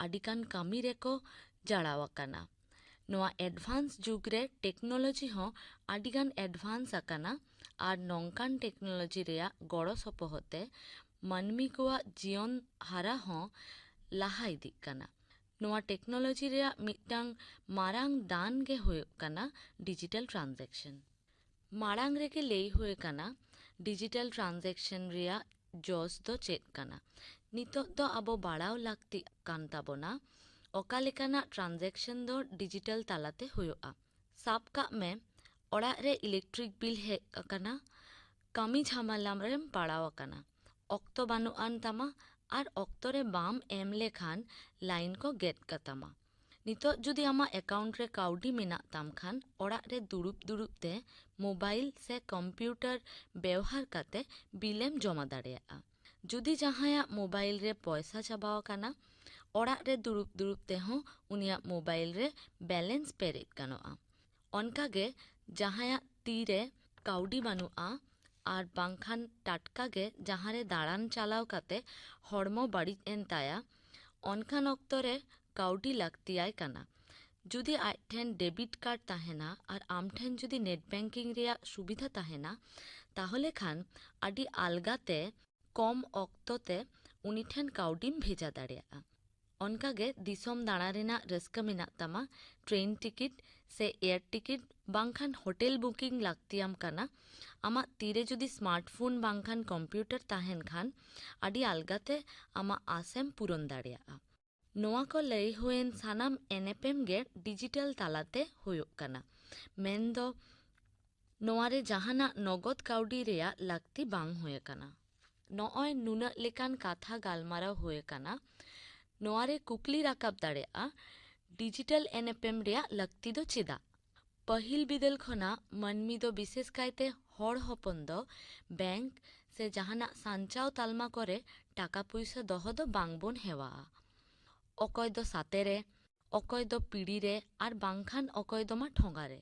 ᱟᱹᱰᱤᱜᱟᱱ ᱠᱟᱹᱢᱤ ᱨᱮᱠᱚ ᱡᱟᱲᱟᱣ ᱟᱠᱟᱱᱟ᱾ ᱱᱚᱣᱟ ᱮᱰᱵᱷᱟᱱᱥ ᱡᱩᱜᱽ ᱨᱮ ᱴᱮᱠᱱᱳᱞᱚᱡᱤ ᱦᱚᱸ ᱟᱹᱰᱤᱜᱟᱱ ᱮᱰᱵᱷᱟᱱᱥ ᱟᱠᱟᱱᱟ ᱟᱨ ᱱᱚᱝᱠᱟᱱ ᱴᱮᱠᱱᱳᱞᱚᱡᱤ ᱨᱮᱭᱟᱜ ᱜᱚᱲᱚ ᱥᱚᱯᱚᱦᱚᱫ ᱛᱮ ᱢᱟᱹᱱᱢᱤ ᱠᱚᱣᱟᱜ ᱡᱤᱭᱚᱱ ᱦᱟᱨᱟ ᱦᱚᱸ ᱞᱟᱦᱟ ᱤᱫᱤᱜ ᱠᱟᱱᱟ᱾ ᱱᱚᱣᱟ ᱴᱮᱠᱱᱳᱞᱚᱡᱤ ᱨᱮᱭᱟᱜ ᱢᱤᱫᱴᱟᱝ ᱢᱟᱨᱟᱝ ᱫᱟᱱ ᱜᱮ ᱦᱩᱭᱩᱜ ᱠᱟᱱᱟ ᱰᱤᱡᱤᱴᱟᱞ ᱴᱨᱟᱱᱡᱟᱠᱥᱚᱱ᱾ ᱢᱟᱲᱟᱝ ᱨᱮᱜᱮ ᱞᱟᱹᱭ ᱦᱩᱭ ᱟᱠᱟᱱᱟ ᱰᱤᱡᱤᱴᱟᱞ ᱴᱨᱟᱱᱡᱟᱠᱥᱚᱱ ᱨᱮᱭᱟᱜ ᱡᱚᱥ ᱫᱚ ᱪᱮᱫ ᱠᱟᱱᱟ᱾ ᱱᱤᱛᱚᱜ ᱫᱚ ᱟᱵᱚ ᱵᱟᱲᱟᱣ ᱞᱟᱹᱠᱛᱤᱜ ᱠᱟᱱ ᱛᱟᱵᱚᱱᱟ ᱚᱠᱟ ᱞᱮᱠᱟᱱᱟᱜ ᱴᱨᱟᱱᱡᱟᱠᱥᱚᱱ ᱫᱚ ᱰᱤᱡᱤᱴᱟᱞ ᱛᱟᱞᱟᱛᱮ ᱦᱩᱭᱩᱜᱼᱟ᱾ ᱥᱟᱵ ᱠᱟᱜ ᱢᱮ, ᱚᱲᱟᱜ ᱨᱮ ᱤᱞᱮᱠᱴᱨᱤᱠ ᱵᱤᱞ ᱦᱮᱡ ᱟᱠᱟᱱᱟ, ᱠᱟᱹᱢᱤ ᱡᱷᱟᱢᱮᱞᱟ ᱨᱮᱢ ᱯᱟᱲᱟᱣ ᱟᱠᱟᱱᱟ, ᱚᱠᱛᱚ ᱵᱟᱹᱱᱩᱜ ᱟᱱ ᱛᱟᱢᱟ ᱟᱨ ᱚᱠᱛᱚ ᱨᱮ ᱵᱟᱢ ᱮᱢ ᱞᱮᱠᱷᱟᱱ ᱞᱟᱭᱤᱱ ᱠᱚ ᱜᱮᱫ ᱠᱟᱛᱟᱢᱟ᱾ ᱱᱤᱛᱚᱜ ᱡᱩᱫᱤ ᱟᱢᱟᱜ ᱮᱠᱟᱣᱩᱱᱴ ᱨᱮ ᱠᱟᱹᱣᱰᱤ ᱢᱮᱱᱟᱜ ᱛᱟᱢ ᱠᱷᱟᱱ, ᱚᱲᱟᱜ ᱨᱮ ᱫᱩᱲᱩᱵ ᱫᱩᱲᱩᱵ ᱛᱮ ᱢᱳᱵᱟᱭᱤᱞ ᱥᱮ ᱠᱚᱢᱯᱤᱭᱩᱴᱟᱨ ᱵᱮᱣᱦᱟᱨ ᱠᱟᱛᱮ ᱵᱤᱞ ᱮᱢ ᱡᱚᱢᱟ ᱫᱟᱲᱮᱭᱟᱜᱼᱟ᱾ ᱡᱩᱫᱤ ᱡᱟᱦᱟᱸᱭᱟᱜ ᱢᱳᱵᱟᱭᱤᱞ ᱨᱮ ᱯᱚᱭᱥᱟ ᱪᱟᱵᱟ ᱟᱠᱟᱱᱟ, ᱚᱲᱟᱜ ᱨᱮ ᱫᱩᱲᱩᱵ ᱫᱩᱲᱩᱵ ᱛᱮᱦᱚᱸ ᱩᱱᱤᱭᱟᱜ ᱢᱳᱵᱟᱭᱤᱞ ᱨᱮ ᱵᱮᱞᱮᱱᱥ ᱯᱮᱨᱮᱡ ᱜᱟᱱᱚᱜᱼᱟ᱾ ᱚᱱᱠᱟᱜᱮ ᱡᱟᱦᱟᱸᱭᱟᱜ ᱛᱤᱨᱮ ᱠᱟᱹᱣᱰᱤ ᱵᱟᱹᱱᱩᱜᱼᱟ ᱟᱨ ᱵᱟᱝᱠᱷᱟᱱ ᱴᱟᱴᱠᱟ ᱜᱮ ᱡᱟᱦᱟᱸ ᱨᱮ ᱫᱟᱬᱟᱱ ᱪᱟᱞᱟᱣ ᱠᱟᱛᱮ ᱦᱚᱲᱢᱚ ᱵᱟᱹᱲᱤᱡ ᱮᱱ ᱛᱟᱭᱟ, ᱚᱱᱠᱟᱱ ᱚᱠᱛᱚ ᱨᱮ ᱠᱟᱹᱣᱰᱤ ᱞᱟᱹᱠᱛᱤᱭᱟᱭ ᱠᱟᱱᱟ᱾ ᱡᱩᱫᱤ ᱟᱡ ᱴᱷᱮᱱ ᱰᱮᱵᱤᱴ ᱠᱟᱨᱰ ᱛᱟᱦᱮᱱᱟ ᱟᱨ ᱟᱢ ᱴᱷᱮᱱ ᱡᱩᱫᱤ ᱱᱮᱴ ᱵᱮᱝᱠᱤᱝ ᱨᱮᱭᱟᱜ ᱥᱩᱵᱤᱫᱷᱟ ᱛᱟᱦᱮᱱᱟ, ᱛᱟᱦᱚᱞᱮ ᱠᱷᱟᱱ ᱟᱹᱰᱤ ᱟᱞᱜᱟ ᱛᱮ ᱠᱚᱢ ᱚᱠᱛᱚ ᱛᱮ ᱩᱱᱤ ᱴᱷᱮᱱ ᱠᱟᱹᱣᱰᱤᱢ ᱵᱷᱮᱡᱟ ᱫᱟᱲᱮᱭᱟᱜᱼᱟ᱾ ᱚᱱᱠᱟᱜᱮ ᱫᱤᱥᱚᱢ ᱫᱟᱬᱟ ᱨᱮᱱᱟᱜ ᱨᱟᱹᱥᱠᱟᱹ ᱢᱮᱱᱟᱜ ᱛᱟᱢᱟ, ᱴᱨᱮᱱ ᱴᱤᱠᱤᱴ ᱥᱮ ᱮᱭᱟᱨ ᱴᱤᱠᱤᱴ ᱵᱟᱝᱠᱷᱟᱱ ᱦᱳᱴᱮᱞ ᱵᱩᱠᱤᱝ ᱞᱟᱹᱠᱛᱤᱭᱟᱢ ᱠᱟᱱᱟ, ᱟᱢᱟᱜ ᱛᱤᱨᱮ ᱡᱩᱫᱤ ᱥᱢᱟᱨᱴ ᱯᱷᱳᱱ ᱵᱟᱝᱠᱷᱟᱱ ᱠᱚᱢᱯᱤᱭᱩᱴᱟᱨ ᱛᱟᱦᱮᱱ ᱠᱷᱟᱱ ᱟᱹᱰᱤ ᱟᱞᱜᱟᱛᱮ ᱟᱢᱟᱜ ᱟᱥᱮᱢ ᱯᱩᱨᱚᱱ ᱫᱟᱲᱮᱭᱟᱜᱼᱟ᱾ ᱱᱚᱣᱟ ᱠᱚ ᱞᱟᱹᱭ ᱦᱩᱭᱮᱱ ᱥᱟᱱᱟᱢ ᱮᱱᱮᱯᱮᱢ ᱜᱮ ᱰᱤᱡᱤᱴᱟᱞ ᱛᱟᱞᱟᱛᱮ ᱦᱩᱭᱩᱜ ᱠᱟᱱᱟ, ᱢᱮᱱᱫᱚ ᱱᱚᱣᱟ ᱨᱮ ᱡᱟᱦᱟᱱᱟᱜ ᱱᱚᱜᱚᱫ ᱠᱟᱹᱣᱰᱤ ᱨᱮᱭᱟᱜ ᱞᱟᱹᱠᱛᱤ ᱵᱟᱝ ᱦᱩᱭ ᱟᱠᱟᱱᱟ᱾ ᱱᱚᱜᱼᱚᱭ ᱱᱩᱱᱟᱹᱜ ᱞᱮᱠᱟᱱ ᱠᱟᱛᱷᱟ ᱜᱟᱞᱢᱟᱨᱟᱣ ᱦᱩᱭ ᱟᱠᱟᱱᱟ᱾ ᱱᱚᱣᱟ ᱨᱮ ᱠᱩᱠᱞᱤ ᱨᱟᱠᱟᱵ ᱫᱟᱲᱮᱭᱟᱜᱼᱟ, ᱰᱤᱡᱤᱴᱟᱞ ᱮᱱᱮᱯᱮᱢ ᱨᱮᱭᱟᱜ ᱞᱟᱹᱠᱛᱤ ᱫᱚ ᱪᱮᱫᱟᱜ? ᱯᱟᱹᱦᱤᱞ ᱵᱤᱫᱟᱹᱞ ᱠᱷᱚᱱᱟᱜ ᱢᱟᱹᱱᱢᱤ ᱫᱚ, ᱵᱤᱥᱮᱥ ᱠᱟᱭᱛᱮ ᱦᱚᱲ ᱦᱚᱯᱚᱱ ᱫᱚ, ᱵᱮᱝᱠ ᱥᱮ ᱡᱟᱦᱟᱱᱟᱜ ᱥᱟᱧᱪᱟᱣ ᱛᱟᱞᱢᱟ ᱠᱚᱨᱮ ᱴᱟᱠᱟ ᱯᱩᱭᱥᱟᱹ ᱫᱚᱦᱚ ᱫᱚ ᱵᱟᱝᱵᱚᱱ ᱦᱮᱣᱟᱜᱼᱟ᱾ ᱚᱠᱚᱭ ᱫᱚ ᱥᱟᱛᱮ ᱨᱮ, ᱚᱠᱚᱭ ᱫᱚ ᱯᱤᱲᱤ ᱨᱮ, ᱟᱨ ᱵᱟᱝᱠᱷᱟᱱ ᱚᱠᱚᱭ ᱫᱚ ᱢᱟ ᱴᱷᱚᱸᱜᱟ ᱨᱮ᱾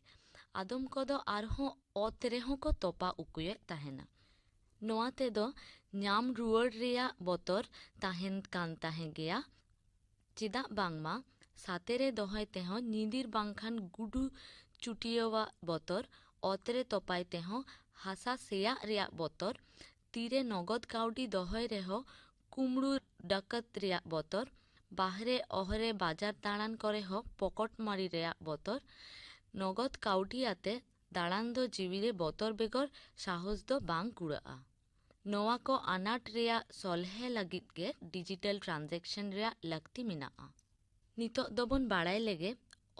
ᱟᱫᱚᱢ ᱠᱚᱫᱚ ᱟᱨᱦᱚᱸ ᱚᱛ ᱨᱮᱦᱚᱸ ᱠᱚ ᱛᱚᱯᱟ ᱩᱠᱩᱭᱮᱫ ᱛᱟᱦᱮᱱᱟ᱾ ᱱᱚᱣᱟ ᱛᱮᱫᱚ ᱧᱟᱢ ᱨᱩᱣᱟᱹᱲ ᱨᱮᱭᱟᱜ ᱵᱚᱛᱚᱨ ᱛᱟᱦᱮᱱ ᱠᱟᱱ ᱛᱟᱦᱮᱸ ᱜᱮᱭᱟ᱾ ᱪᱮᱫᱟᱜ ᱵᱟᱝᱢᱟ ᱥᱟᱛᱮ ᱨᱮ ᱫᱚᱦᱚᱭ ᱛᱮᱦᱚᱸ ᱧᱤᱫᱤᱨ ᱵᱟᱝᱠᱷᱟᱱ ᱜᱩᱰᱩ ᱪᱩᱴᱤᱭᱟᱹᱣᱟᱜ ᱵᱚᱛᱚᱨ, ᱚᱛ ᱨᱮ ᱛᱚᱯᱟᱭ ᱛᱮᱦᱚᱸ ᱦᱟᱥᱟ ᱥᱮᱭᱟᱜ ᱨᱮᱭᱟᱜ ᱵᱚᱛᱚᱨ, ᱛᱤᱨᱮ ᱱᱚᱜᱚᱫ ᱠᱟᱹᱣᱰᱤ ᱫᱚᱦᱚᱭ ᱨᱮᱦᱚᱸ ᱠᱩᱢᱲᱩ ᱰᱟᱠᱟᱛ ᱨᱮᱭᱟᱜ ᱵᱚᱛᱚᱨ, ᱵᱟᱦᱨᱮ ᱚᱦᱨᱮ ᱵᱟᱡᱟᱨ ᱫᱟᱬᱟᱱ ᱠᱚᱨᱮ ᱦᱚᱸ ᱯᱚᱠᱚᱴ ᱢᱟᱹᱨᱤ ᱨᱮᱭᱟᱜ ᱵᱚᱛᱚᱨ, ᱱᱚᱜᱚᱫ ᱠᱟᱹᱣᱰᱤ ᱟᱛᱮ ᱫᱟᱬᱟᱱ ᱫᱚ ᱡᱤᱣᱤ ᱨᱮ ᱵᱚᱛᱚᱨ ᱵᱮᱜᱚᱨ ᱥᱟᱦᱚᱥ ᱫᱚ ᱵᱟᱝ ᱠᱩᱲᱟᱹᱜᱼᱟ᱾ ᱱᱚᱣᱟ ᱠᱚ ᱟᱱᱟᱴ ᱨᱮᱭᱟᱜ ᱥᱚᱞᱦᱮ ᱞᱟᱹᱜᱤᱫ ᱜᱮ ᱰᱤᱡᱤᱴᱟᱞ ᱴᱨᱟᱱᱡᱮᱠᱥᱚᱱ ᱨᱮᱭᱟᱜ ᱞᱟᱹᱠᱛᱤ ᱢᱮᱱᱟᱜᱼᱟ᱾ ᱱᱤᱛᱚᱜ ᱫᱚᱵᱚᱱ ᱵᱟᱲᱟᱭ ᱞᱮᱜᱮ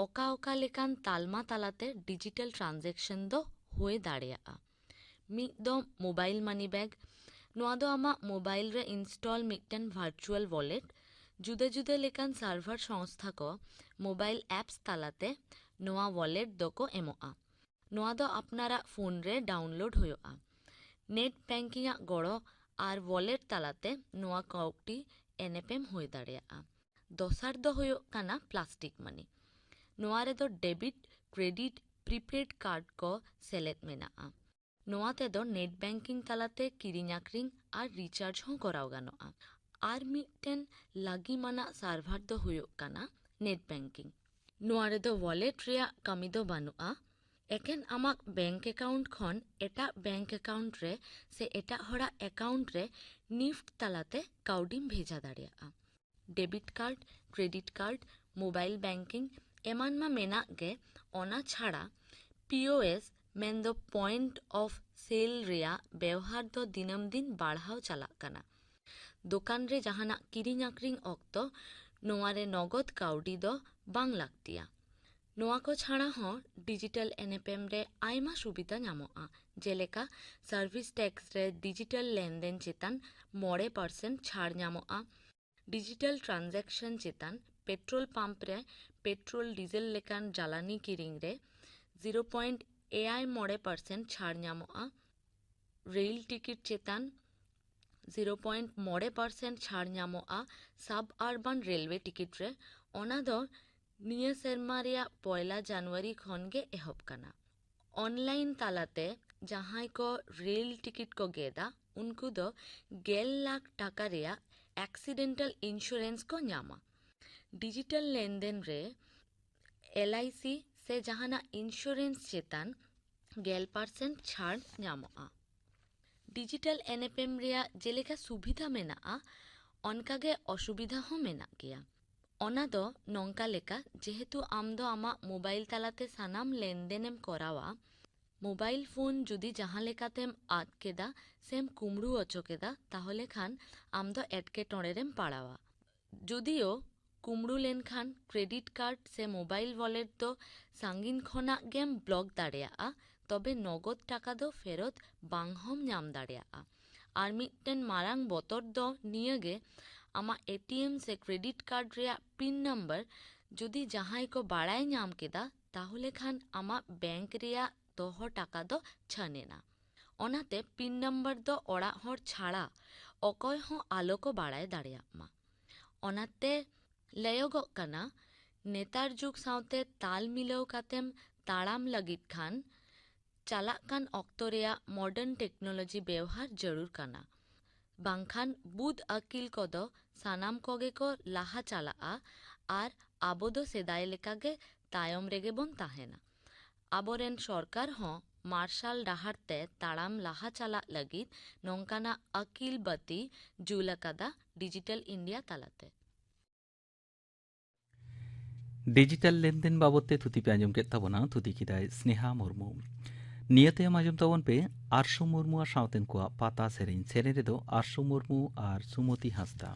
ᱚᱠᱟ ᱚᱠᱟ ᱞᱮᱠᱟᱱ ᱛᱟᱞᱢᱟ ᱛᱟᱞᱟᱛᱮ ᱰᱤᱡᱤᱴᱟᱞ ᱴᱨᱟᱱᱡᱮᱠᱥᱚᱱ ᱫᱚ ᱦᱩᱭ ᱫᱟᱲᱮᱭᱟᱜᱼᱟ᱾ ᱢᱤᱫ ᱫᱚ ᱢᱳᱵᱟᱭᱤᱞ ᱢᱟᱱᱤ ᱵᱮᱜᱽ᱾ ᱱᱚᱣᱟ ᱫᱚ ᱟᱢᱟᱜ ᱢᱳᱵᱟᱭᱤᱞ ᱨᱮ ᱤᱱᱥᱴᱚᱞ ᱢᱤᱫᱴᱮᱱ ᱵᱷᱟᱨᱪᱩᱣᱟᱞ ᱣᱟᱞᱮᱴ᱾ ᱡᱩᱫᱟᱹ ᱡᱩᱫᱟᱹ ᱞᱮᱠᱟᱱ ᱥᱟᱨᱵᱷᱟᱨ ᱥᱚᱝᱥᱛᱷᱟ ᱠᱚ ᱢᱳᱵᱟᱭᱤᱞ ᱮᱯᱥ ᱛᱟᱞᱟᱛᱮ ᱱᱚᱣᱟ ᱣᱟᱞᱮᱴ ᱫᱚᱠᱚ ᱮᱢᱚᱜᱼᱟ᱾ ᱱᱚᱣᱟ ᱫᱚ ᱟᱯᱱᱟᱨᱟᱜ ᱯᱷᱳᱱ ᱨᱮ ᱰᱟᱣᱩᱱᱞᱳᱰ ᱦᱩᱭᱩᱜᱼᱟ᱾ ᱱᱮᱴ ᱵᱮᱝᱠᱤᱝ ᱟᱜ ᱜᱚᱲᱚ ᱟᱨ ᱣᱟᱞᱮᱴ ᱛᱟᱞᱟᱛᱮ ᱱᱚᱣᱟ ᱠᱟᱹᱣᱰᱤ ᱮᱱᱮᱯᱮᱢ ᱦᱩᱭ ᱫᱟᱲᱮᱭᱟᱜᱼᱟ᱾ ᱫᱚᱥᱟᱨ ᱫᱚ ᱦᱩᱭᱩᱜ ᱠᱟᱱᱟ ᱯᱞᱟᱥᱴᱤᱠ ᱢᱟᱹᱱᱤ᱾ ᱱᱚᱣᱟ ᱨᱮᱫᱚ ᱰᱮᱵᱤᱴ, ᱠᱨᱮᱰᱤᱴ, ᱯᱨᱤᱯᱮᱰ ᱠᱟᱨᱰ ᱠᱚ ᱥᱮᱞᱮᱫ ᱢᱮᱱᱟᱜᱼᱟ᱾ ᱱᱚᱣᱟ ᱛᱮᱫᱚ ᱱᱮᱴ ᱵᱮᱝᱠᱤᱝ ᱛᱟᱞᱟᱛᱮ ᱠᱤᱨᱤᱧ ᱟᱠᱷᱨᱤᱧ ᱟᱨ ᱨᱤᱪᱟᱨᱡᱽ ᱦᱚᱸ ᱠᱚᱨᱟᱣ ᱜᱟᱱᱚᱜᱼᱟ᱾ ᱟᱨ ᱢᱤᱫᱴᱮᱱ ᱞᱟᱹᱜᱤᱢ ᱟᱱᱟᱜ ᱥᱟᱨᱵᱷᱟᱨ ᱫᱚ ᱦᱩᱭᱩᱜ ᱠᱟᱱᱟ ᱱᱮᱴ ᱵᱮᱝᱠᱤᱝ᱾ ᱱᱚᱣᱟ ᱨᱮᱫᱚ ᱣᱟᱞᱮᱴ ᱨᱮᱭᱟᱜ ᱠᱟᱹᱢᱤ ᱫᱚ ᱵᱟᱹᱱᱩᱜᱼᱟ᱾ ᱮᱠᱮᱱ ᱟᱢᱟᱜ ᱵᱮᱝᱠ ᱮᱠᱟᱣᱩᱱᱴ ᱠᱷᱚᱱ ᱮᱴᱟᱜ ᱵᱮᱝᱠ ᱮᱠᱟᱣᱩᱱᱴ ᱨᱮ ᱥᱮ ᱮᱴᱟᱜ ᱦᱚᱲᱟᱜ ᱮᱠᱟᱣᱩᱱᱴ ᱨᱮ ᱱᱤᱯᱷᱴ ᱛᱟᱞᱟᱛᱮ ᱠᱟᱹᱣᱰᱤᱢ ᱵᱷᱮᱡᱟ ᱫᱟᱲᱮᱭᱟᱜᱼᱟ᱾ Debit card, credit card, mobile banking ᱮᱢᱟᱱ ᱢᱟ ᱢᱮᱱᱟᱜ ᱜᱮ, ᱚᱱᱟ ᱪᱷᱟᱲᱟ ᱯᱤ ᱳ ᱮᱥ ᱢᱮᱱᱫᱚ ᱯᱚᱭᱮᱱᱴ ᱚᱯᱷ ᱥᱮᱞ ᱨᱮᱭᱟᱜ ᱵᱮᱣᱦᱟᱨ ᱫᱚ ᱫᱤᱱᱟᱹᱢ ᱫᱤᱱ ᱵᱟᱲᱦᱟᱣ ᱪᱟᱞᱟᱜ ᱠᱟᱱᱟ᱾ ᱫᱚᱠᱟᱱ ᱨᱮ ᱡᱟᱦᱟᱱᱟᱜ ᱠᱤᱨᱤᱧ ᱟᱠᱷᱨᱤᱧ ᱚᱠᱛᱚ ᱱᱚᱣᱟ ᱨᱮ ᱱᱚᱜᱚᱫ ᱠᱟᱹᱣᱰᱤ ᱫᱚ ᱵᱟᱝ ᱞᱟᱹᱠᱛᱤᱭᱟ᱾ ᱱᱚᱣᱟ ᱠᱚ ᱪᱷᱟᱲᱟ ᱦᱚᱸ ᱰᱤᱡᱤᱴᱟᱞ ᱮᱱᱮᱯᱮᱢ ᱨᱮ ᱟᱭᱢᱟ ᱥᱩᱵᱤᱫᱷᱟ ᱧᱟᱢᱚᱜᱼᱟ, ᱡᱮᱞᱮᱠᱟ ᱥᱟᱨᱵᱷᱤᱥ ᱴᱮᱠᱥ ᱨᱮ ᱰᱤᱡᱤᱴᱟᱞ ᱞᱮᱱᱫᱮᱱ ᱪᱮᱛᱟᱱ ᱢᱚᱬᱮ ᱯᱟᱨᱥᱮᱱᱴ ᱪᱷᱟᱲ ᱧᱟᱢᱚᱜᱼᱟ, ᱰᱤᱡᱤᱴᱟᱞ ᱴᱨᱟᱱᱡᱟᱠᱥᱚᱱ ᱪᱮᱛᱟᱱ ᱯᱮᱴᱨᱳᱞ ᱯᱟᱢᱯ ᱨᱮ ᱯᱮᱴᱨᱳᱞ ᱰᱤᱡᱮᱞ ᱞᱮᱠᱟᱱ ᱡᱟᱞᱟᱱᱤ ᱠᱤᱨᱤᱧ ᱨᱮ ᱡᱤᱨᱳ ᱯᱚᱭᱮᱱᱴ ᱮᱭᱟᱭ ᱢᱚᱬᱮ ᱯᱟᱨᱥᱮᱱᱴ ᱪᱷᱟᱲ ᱧᱟᱢᱚᱜᱼᱟ, ᱨᱮᱞ ᱴᱤᱠᱤᱴ ᱪᱮᱛᱟᱱ ᱡᱤᱨᱳ ᱯᱚᱭᱮᱱᱴ ᱢᱚᱬᱮ ᱯᱟᱨᱥᱮᱱᱴ ᱪᱷᱟᱲ ᱧᱟᱢᱚᱜᱼᱟ ᱥᱟᱵ ᱟᱨᱵᱟᱱ ᱨᱮᱞᱣᱮ ᱴᱤᱠᱤᱴ ᱨᱮ᱾ ᱚᱱᱟ ᱫᱚ ᱱᱤᱭᱟᱹ ᱥᱮᱨᱢᱟ ᱨᱮᱭᱟᱜ ᱯᱚᱭᱞᱟ ᱡᱟᱱᱩᱣᱟᱨᱤ ᱠᱷᱚᱱ ᱜᱮ ᱮᱦᱚᱵ ᱠᱟᱱᱟ᱾ ᱚᱱᱞᱟᱭᱤᱱ ᱛᱟᱞᱟᱛᱮ ᱡᱟᱦᱟᱸᱭ ᱠᱚ ᱨᱮᱞ ᱴᱤᱠᱤᱴ ᱠᱚ ᱜᱮᱫᱟ, ᱩᱱᱠᱩ ᱫᱚ ᱜᱮᱞ ᱞᱟᱠᱷ ᱴᱟᱠᱟ ᱨᱮᱭᱟᱜ ᱮᱠᱥᱤᱰᱮᱱᱴᱟᱞ ᱤᱱᱥᱩᱨᱮᱱᱥ ᱠᱚ ᱧᱟᱢᱟ᱾ ᱰᱤᱡᱤᱴᱟᱞ ᱞᱮᱱᱫᱮᱱ ᱨᱮ ᱮᱞ ᱟᱭ ᱥᱤ ᱥᱮ ᱡᱟᱦᱟᱱᱟᱜ ᱤᱱᱥᱩᱨᱮᱱᱥ ᱪᱮᱛᱟᱱ ᱜᱮᱞ ᱯᱟᱨᱥᱮᱱᱴ ᱪᱷᱟᱲ ᱧᱟᱢᱚᱜᱼᱟ᱾ ᱰᱤᱡᱤᱴᱟᱞ ᱮᱱᱮᱯᱮᱢ ᱨᱮᱭᱟᱜ ᱡᱮᱞᱮᱠᱟ ᱥᱩᱵᱤᱫᱷᱟ ᱢᱮᱱᱟᱜᱼᱟ, ᱚᱱᱠᱟᱜᱮ ᱚᱥᱩᱵᱤᱫᱷᱟ ᱦᱚᱸ ᱢᱮᱱᱟᱜ ᱜᱮᱭᱟ᱾ ᱚᱱᱟ ᱫᱚ ᱱᱚᱝᱠᱟ ᱞᱮᱠᱟ, ᱡᱮᱦᱮᱛᱩ ᱟᱢ ᱫᱚ ᱟᱢᱟᱜ ᱢᱳᱵᱟᱭᱤᱞ ᱛᱟᱞᱟᱛᱮ ᱥᱟᱱᱟᱢ ᱞᱮᱱᱫᱮᱱᱮᱢ ᱠᱚᱨᱟᱣᱟ, ᱢᱳᱵᱟᱭᱤᱞ ᱯᱷᱳᱱ ᱡᱩᱫᱤ ᱡᱟᱦᱟᱸ ᱞᱮᱠᱟᱛᱮᱢ ᱟᱫ ᱠᱮᱫᱟ ᱥᱮᱢ ᱠᱩᱢᱲᱩ ᱚᱪᱚ ᱠᱮᱫᱟ, ᱛᱟᱦᱚᱞᱮ ᱠᱷᱟᱱ ᱟᱢ ᱫᱚ ᱮᱴᱠᱮᱴᱚᱬᱮ ᱨᱮᱢ ᱯᱟᱲᱟᱣᱟ᱾ ᱡᱩᱫᱤᱭᱳ ᱠᱩᱢᱲᱩ ᱞᱮᱱᱠᱷᱟᱱ ᱠᱨᱮᱰᱤᱴ ᱠᱟᱨᱰ ᱥᱮ ᱢᱳᱵᱟᱭᱤᱞ ᱣᱟᱞᱮᱴ ᱫᱚ ᱥᱟᱺᱜᱤᱧ ᱠᱷᱚᱱᱟᱜ ᱜᱮᱢ ᱵᱞᱚᱠ ᱫᱟᱲᱮᱭᱟᱜᱼᱟ, ᱛᱚᱵᱮ ᱱᱚᱜᱚᱫ ᱴᱟᱠᱟ ᱫᱚ ᱯᱷᱮᱨᱚᱛ ᱵᱟᱝ ᱦᱚᱸᱢ ᱧᱟᱢ ᱫᱟᱲᱮᱭᱟᱜᱼᱟ᱾ ᱟᱨ ᱢᱤᱫᱴᱮᱱ ᱢᱟᱨᱟᱝ ᱵᱚᱛᱚᱨ ᱫᱚ ᱱᱤᱭᱟᱹ ᱜᱮ, ᱟᱢᱟᱜ ᱮ ᱴᱤ ᱮᱢ ᱥᱮ ᱠᱨᱮᱰᱤᱴ ᱠᱟᱨᱰ ᱨᱮᱭᱟᱜ ᱯᱤᱱ ᱱᱟᱢᱵᱟᱨ ᱡᱩᱫᱤ ᱡᱟᱦᱟᱸᱭ ᱠᱚ ᱵᱟᱲᱟᱭ ᱧᱟᱢ ᱠᱮᱫᱟ, ᱛᱟᱦᱚᱞᱮ ᱠᱷᱟᱱ ᱟᱢᱟᱜ ᱵᱮᱝᱠ ᱨᱮᱭᱟᱜ ᱫᱚᱦᱚ ᱴᱟᱠᱟ ᱫᱚ ᱪᱷᱟᱹᱱ ᱮᱱᱟ᱾ ᱚᱱᱟᱛᱮ ᱯᱤᱱ ᱱᱟᱢᱵᱟᱨ ᱫᱚ ᱚᱲᱟᱜ ᱦᱚᱲ ᱪᱷᱟᱲᱟ ᱚᱠᱚᱭ ᱦᱚᱸ ᱟᱞᱚ ᱠᱚ ᱵᱟᱲᱟᱭ ᱫᱟᱲᱮᱭᱟᱜ ᱢᱟ᱾ ᱚᱱᱟᱛᱮ ᱞᱟᱹᱭᱚᱜᱚᱜ ᱠᱟᱱᱟ, ᱱᱮᱛᱟᱨ ᱡᱩᱜᱽ ᱥᱟᱶᱛᱮ ᱛᱟᱞ ᱢᱤᱞᱟᱹᱣ ᱠᱟᱛᱮᱢ ᱛᱟᱲᱟᱢ ᱞᱟᱹᱜᱤᱫ ᱠᱷᱟᱱ ᱪᱟᱞᱟᱜ ᱠᱟᱱ ᱚᱠᱛᱚ ᱨᱮᱭᱟᱜ modern technology ᱵᱮᱣᱦᱟᱨ ᱡᱟᱹᱨᱩᱲ ᱠᱟᱱᱟ, ᱵᱟᱝᱠᱷᱟᱱ ᱵᱩᱫ ᱟᱹᱠᱤᱞ ᱠᱚᱫᱚ ᱥᱟᱱᱟᱢ ᱠᱚᱜᱮ ᱠᱚ ᱞᱟᱦᱟ ᱪᱟᱞᱟᱜᱼᱟ ᱟᱨ ᱟᱵᱚ ᱫᱚ ᱥᱮᱫᱟᱭ ᱞᱮᱠᱟᱜᱮ ᱛᱟᱭᱚᱢ ᱨᱮᱜᱮ ᱵᱚᱱ ᱛᱟᱦᱮᱱᱟ᱾ ᱟᱵᱚᱨᱮᱱ ᱥᱚᱨᱠᱟᱨ ᱦᱚᱸ ᱢᱟᱨᱥᱟᱞ ᱰᱟᱦᱟᱨ ᱛᱮ ᱛᱟᱲᱟᱢ ᱞᱟᱦᱟ ᱪᱟᱞᱟᱜ ᱞᱟᱹᱜᱤᱫ ᱱᱚᱝᱠᱟᱱᱟᱜ ᱟᱹᱠᱤᱞ ᱵᱟᱹᱛᱤ ᱡᱩᱞ ᱟᱠᱟᱫᱟ Digital India ᱛᱟᱞᱟᱛᱮ᱾ ᱰᱤᱡᱤᱴᱟᱞ ᱞᱮᱱᱫᱮᱱ ᱵᱟᱵᱚᱫ ᱛᱮ ᱛᱷᱩᱛᱤ ᱯᱮ ᱟᱸᱡᱚᱢ ᱠᱮᱫ ᱛᱟᱵᱚᱱᱟ, ᱛᱷᱩᱛᱤ ᱠᱮᱫᱟᱭ ᱥᱱᱮᱦᱟ ᱢᱩᱨᱢᱩ᱾ ᱱᱤᱭᱟᱹ ᱛᱟᱭᱚᱢ ᱟᱸᱡᱚᱢ ᱛᱟᱵᱚᱱ ᱯᱮ ᱟᱨᱥᱩ ᱢᱩᱨᱢᱩ ᱟᱨ ᱥᱟᱶᱛᱮᱱ ᱠᱚᱣᱟᱜ ᱯᱟᱛᱟ ᱥᱮᱨᱮᱧ᱾ ᱥᱮᱨᱮᱧ ᱨᱮᱫᱚ ᱟᱨᱥᱩ ᱢᱩᱨᱢᱩ ᱟᱨ ᱥᱩᱢᱚᱛᱤ ᱦᱟᱸᱥᱫᱟ᱾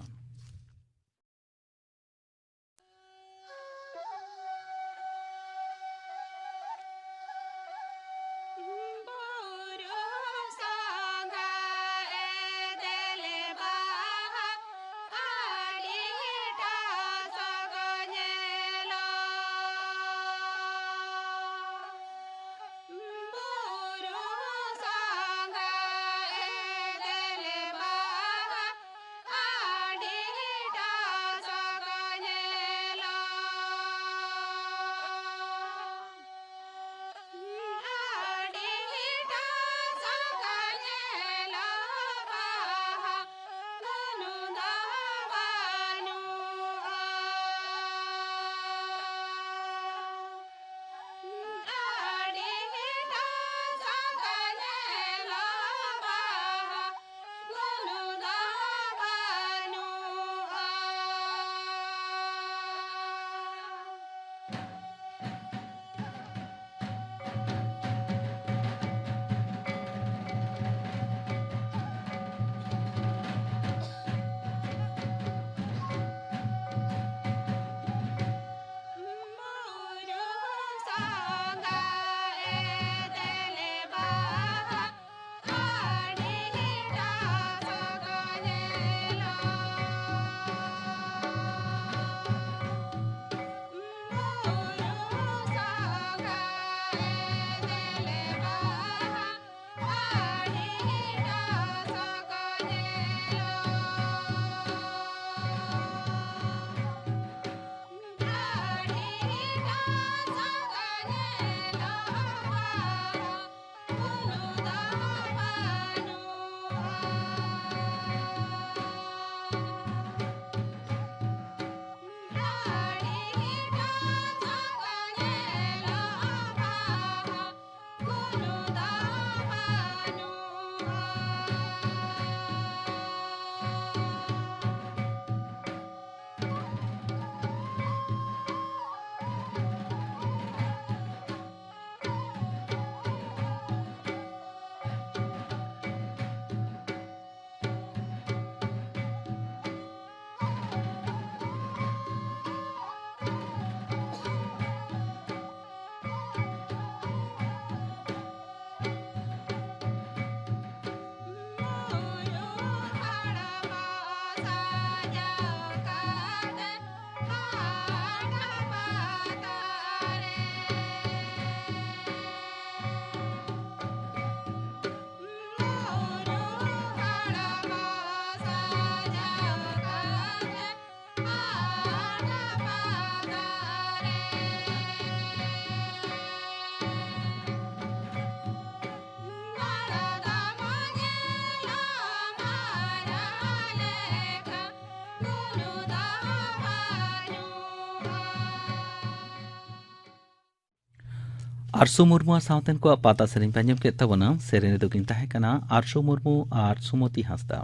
ᱟᱨᱥᱩ ᱢᱩᱨᱢᱩ ᱟᱨ ᱥᱟᱶᱛᱮᱱ ᱠᱚᱣᱟᱜ ᱯᱟᱛᱟ ᱥᱮᱨᱮᱧ ᱯᱮ ᱟᱸᱡᱚᱢ ᱠᱮᱫ ᱛᱟᱵᱚᱱᱟ᱾ ᱥᱮᱨᱮᱧ ᱨᱮᱫᱚ ᱠᱤᱱ ᱛᱟᱦᱮᱸ ᱠᱟᱱᱟ ᱟᱨᱥᱩ ᱢᱩᱨᱢᱩ ᱟᱨ ᱥᱩᱢᱚᱛᱤ ᱦᱟᱸᱥᱫᱟ᱾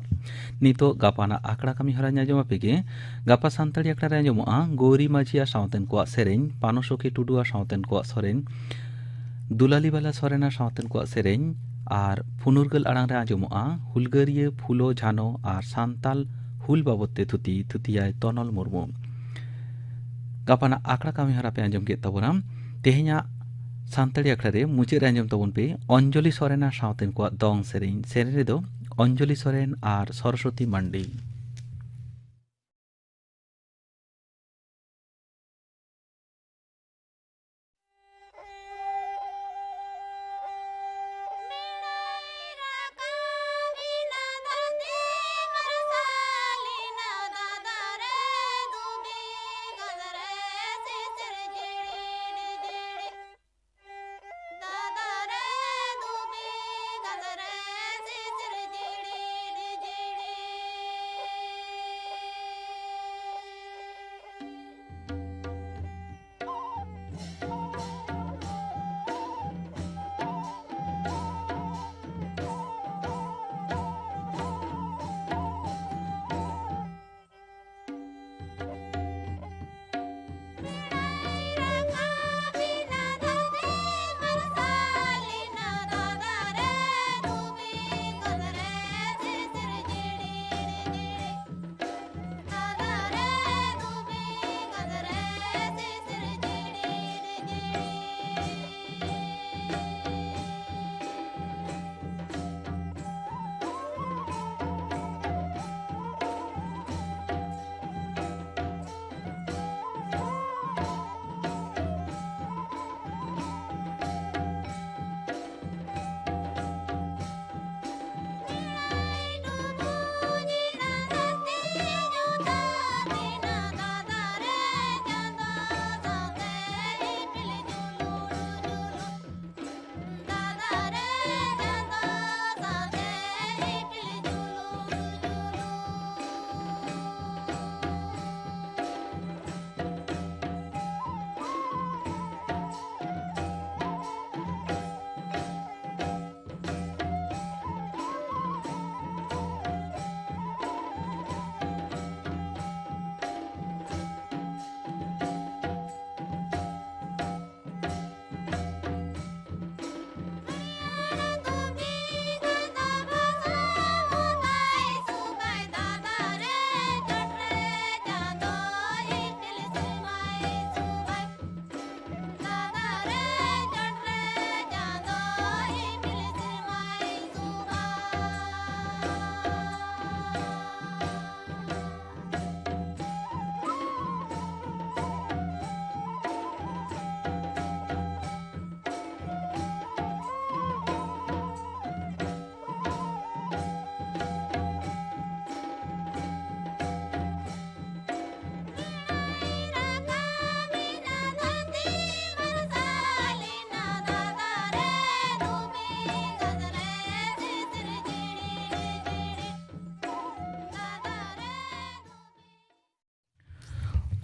ᱱᱤᱛᱚᱜ ᱜᱟᱯᱟᱱᱟᱜ ᱟᱠᱷᱲᱟ ᱠᱟᱹᱢᱤ ᱦᱚᱨᱟ ᱟᱸᱡᱚᱢ ᱟᱯᱮ ᱜᱮ᱾ ᱜᱟᱯᱟ ᱥᱟᱱᱛᱟᱲᱤ ᱟᱠᱷᱲᱟ ᱨᱮ ᱟᱸᱡᱚᱢᱚᱜᱼᱟ ᱜᱳᱣᱨᱤ ᱢᱟᱹᱡᱷᱤ ᱟᱨ ᱥᱟᱶᱛᱮᱱ ᱠᱚᱣᱟᱜ ᱥᱮᱨᱮᱧ, ᱯᱟᱱᱚ ᱥᱚᱠᱷᱤ ᱴᱩᱰᱩ ᱟᱨ ᱥᱟᱶᱛᱮᱱ ᱠᱚᱣᱟᱜ ᱥᱮᱨᱮᱧ, ᱫᱩᱞᱟᱞᱤ ᱵᱟᱞᱟ ᱥᱚᱨᱮᱱ ᱟᱨ ᱥᱟᱶᱛᱮᱱ ᱠᱚᱣᱟᱜ ᱥᱮᱨᱮᱧ, ᱟᱨ ᱯᱷᱩᱱᱩᱨᱜᱟᱹᱞ ᱟᱲᱟᱝ ᱨᱮ ᱟᱸᱡᱚᱢᱚᱜᱼᱟ ᱦᱩᱞᱜᱟᱹᱨᱤᱭᱟᱹ ᱯᱷᱩᱞᱳ ᱡᱷᱟᱱᱳ ᱟᱨ ᱥᱟᱱᱛᱟᱞ ᱦᱩᱞ ᱵᱟᱵᱚᱫ ᱛᱮ ᱛᱷᱩᱛᱤ, ᱛᱷᱩᱛᱤᱭᱟᱭ ᱛᱚᱱᱚᱞ ᱢᱩᱨᱢᱩ᱾ ᱜᱟᱯᱟᱱᱟᱜ ᱟᱠᱷᱲᱟ ᱠᱟᱹᱢᱤ ᱦᱚᱨᱟ ᱯᱮ ᱟᱸᱡᱚᱢ ᱠᱮᱫ ᱛᱟᱵᱚᱱᱟ᱾ ᱛᱮᱦᱮᱧᱟᱜ ᱥᱟᱱᱛᱟᱲᱤ ᱟᱠᱷᱲᱟ ᱨᱮ ᱢᱩᱪᱟᱹᱫ ᱨᱮ ᱟᱸᱡᱚᱢ ᱛᱟᱵᱚᱱ ᱯᱮ ᱚᱧᱡᱚᱞᱤ ᱥᱚᱨᱮᱱ ᱟᱨ ᱥᱟᱶᱛᱮᱱ ᱠᱚᱣᱟᱜ ᱫᱚᱝ ᱥᱮᱨᱮᱧ᱾ ᱥᱮᱨᱮᱧ ᱨᱮᱫᱚ ᱚᱧᱡᱚᱞᱤ ᱥᱚᱨᱮᱱ ᱟᱨ ᱥᱚᱨᱚᱥᱚᱛᱤ ᱢᱟᱱᱰᱤ᱾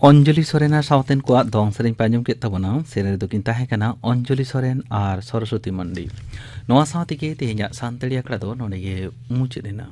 ᱚᱧᱡᱚᱞᱤ ᱥᱚᱨᱮᱱ ᱟᱨ ᱥᱟᱶᱛᱮᱱ ᱠᱚᱣᱟᱜ ᱫᱚᱝ ᱥᱮᱨᱮᱧ ᱯᱮ ᱟᱸᱡᱚᱢ ᱠᱮᱫ ᱛᱟᱵᱚᱱᱟ᱾ ᱥᱮᱨᱮᱧ ᱨᱮᱫᱚ ᱠᱤᱱ ᱛᱟᱦᱮᱸ ᱠᱟᱱᱟ ᱚᱧᱡᱚᱞᱤ ᱥᱚᱨᱮᱱ ᱟᱨ ᱥᱚᱨᱚᱥᱚᱛᱤ ᱢᱟᱱᱰᱤ᱾ ᱱᱚᱣᱟ ᱥᱟᱶ ᱛᱮᱜᱮ ᱛᱮᱦᱮᱧᱟᱜ ᱥᱟᱱᱛᱟᱲᱤ ᱟᱠᱷᱲᱟ ᱫᱚ ᱱᱚᱰᱮ ᱜᱮ ᱢᱩᱪᱟᱹᱫ ᱮᱱᱟ᱾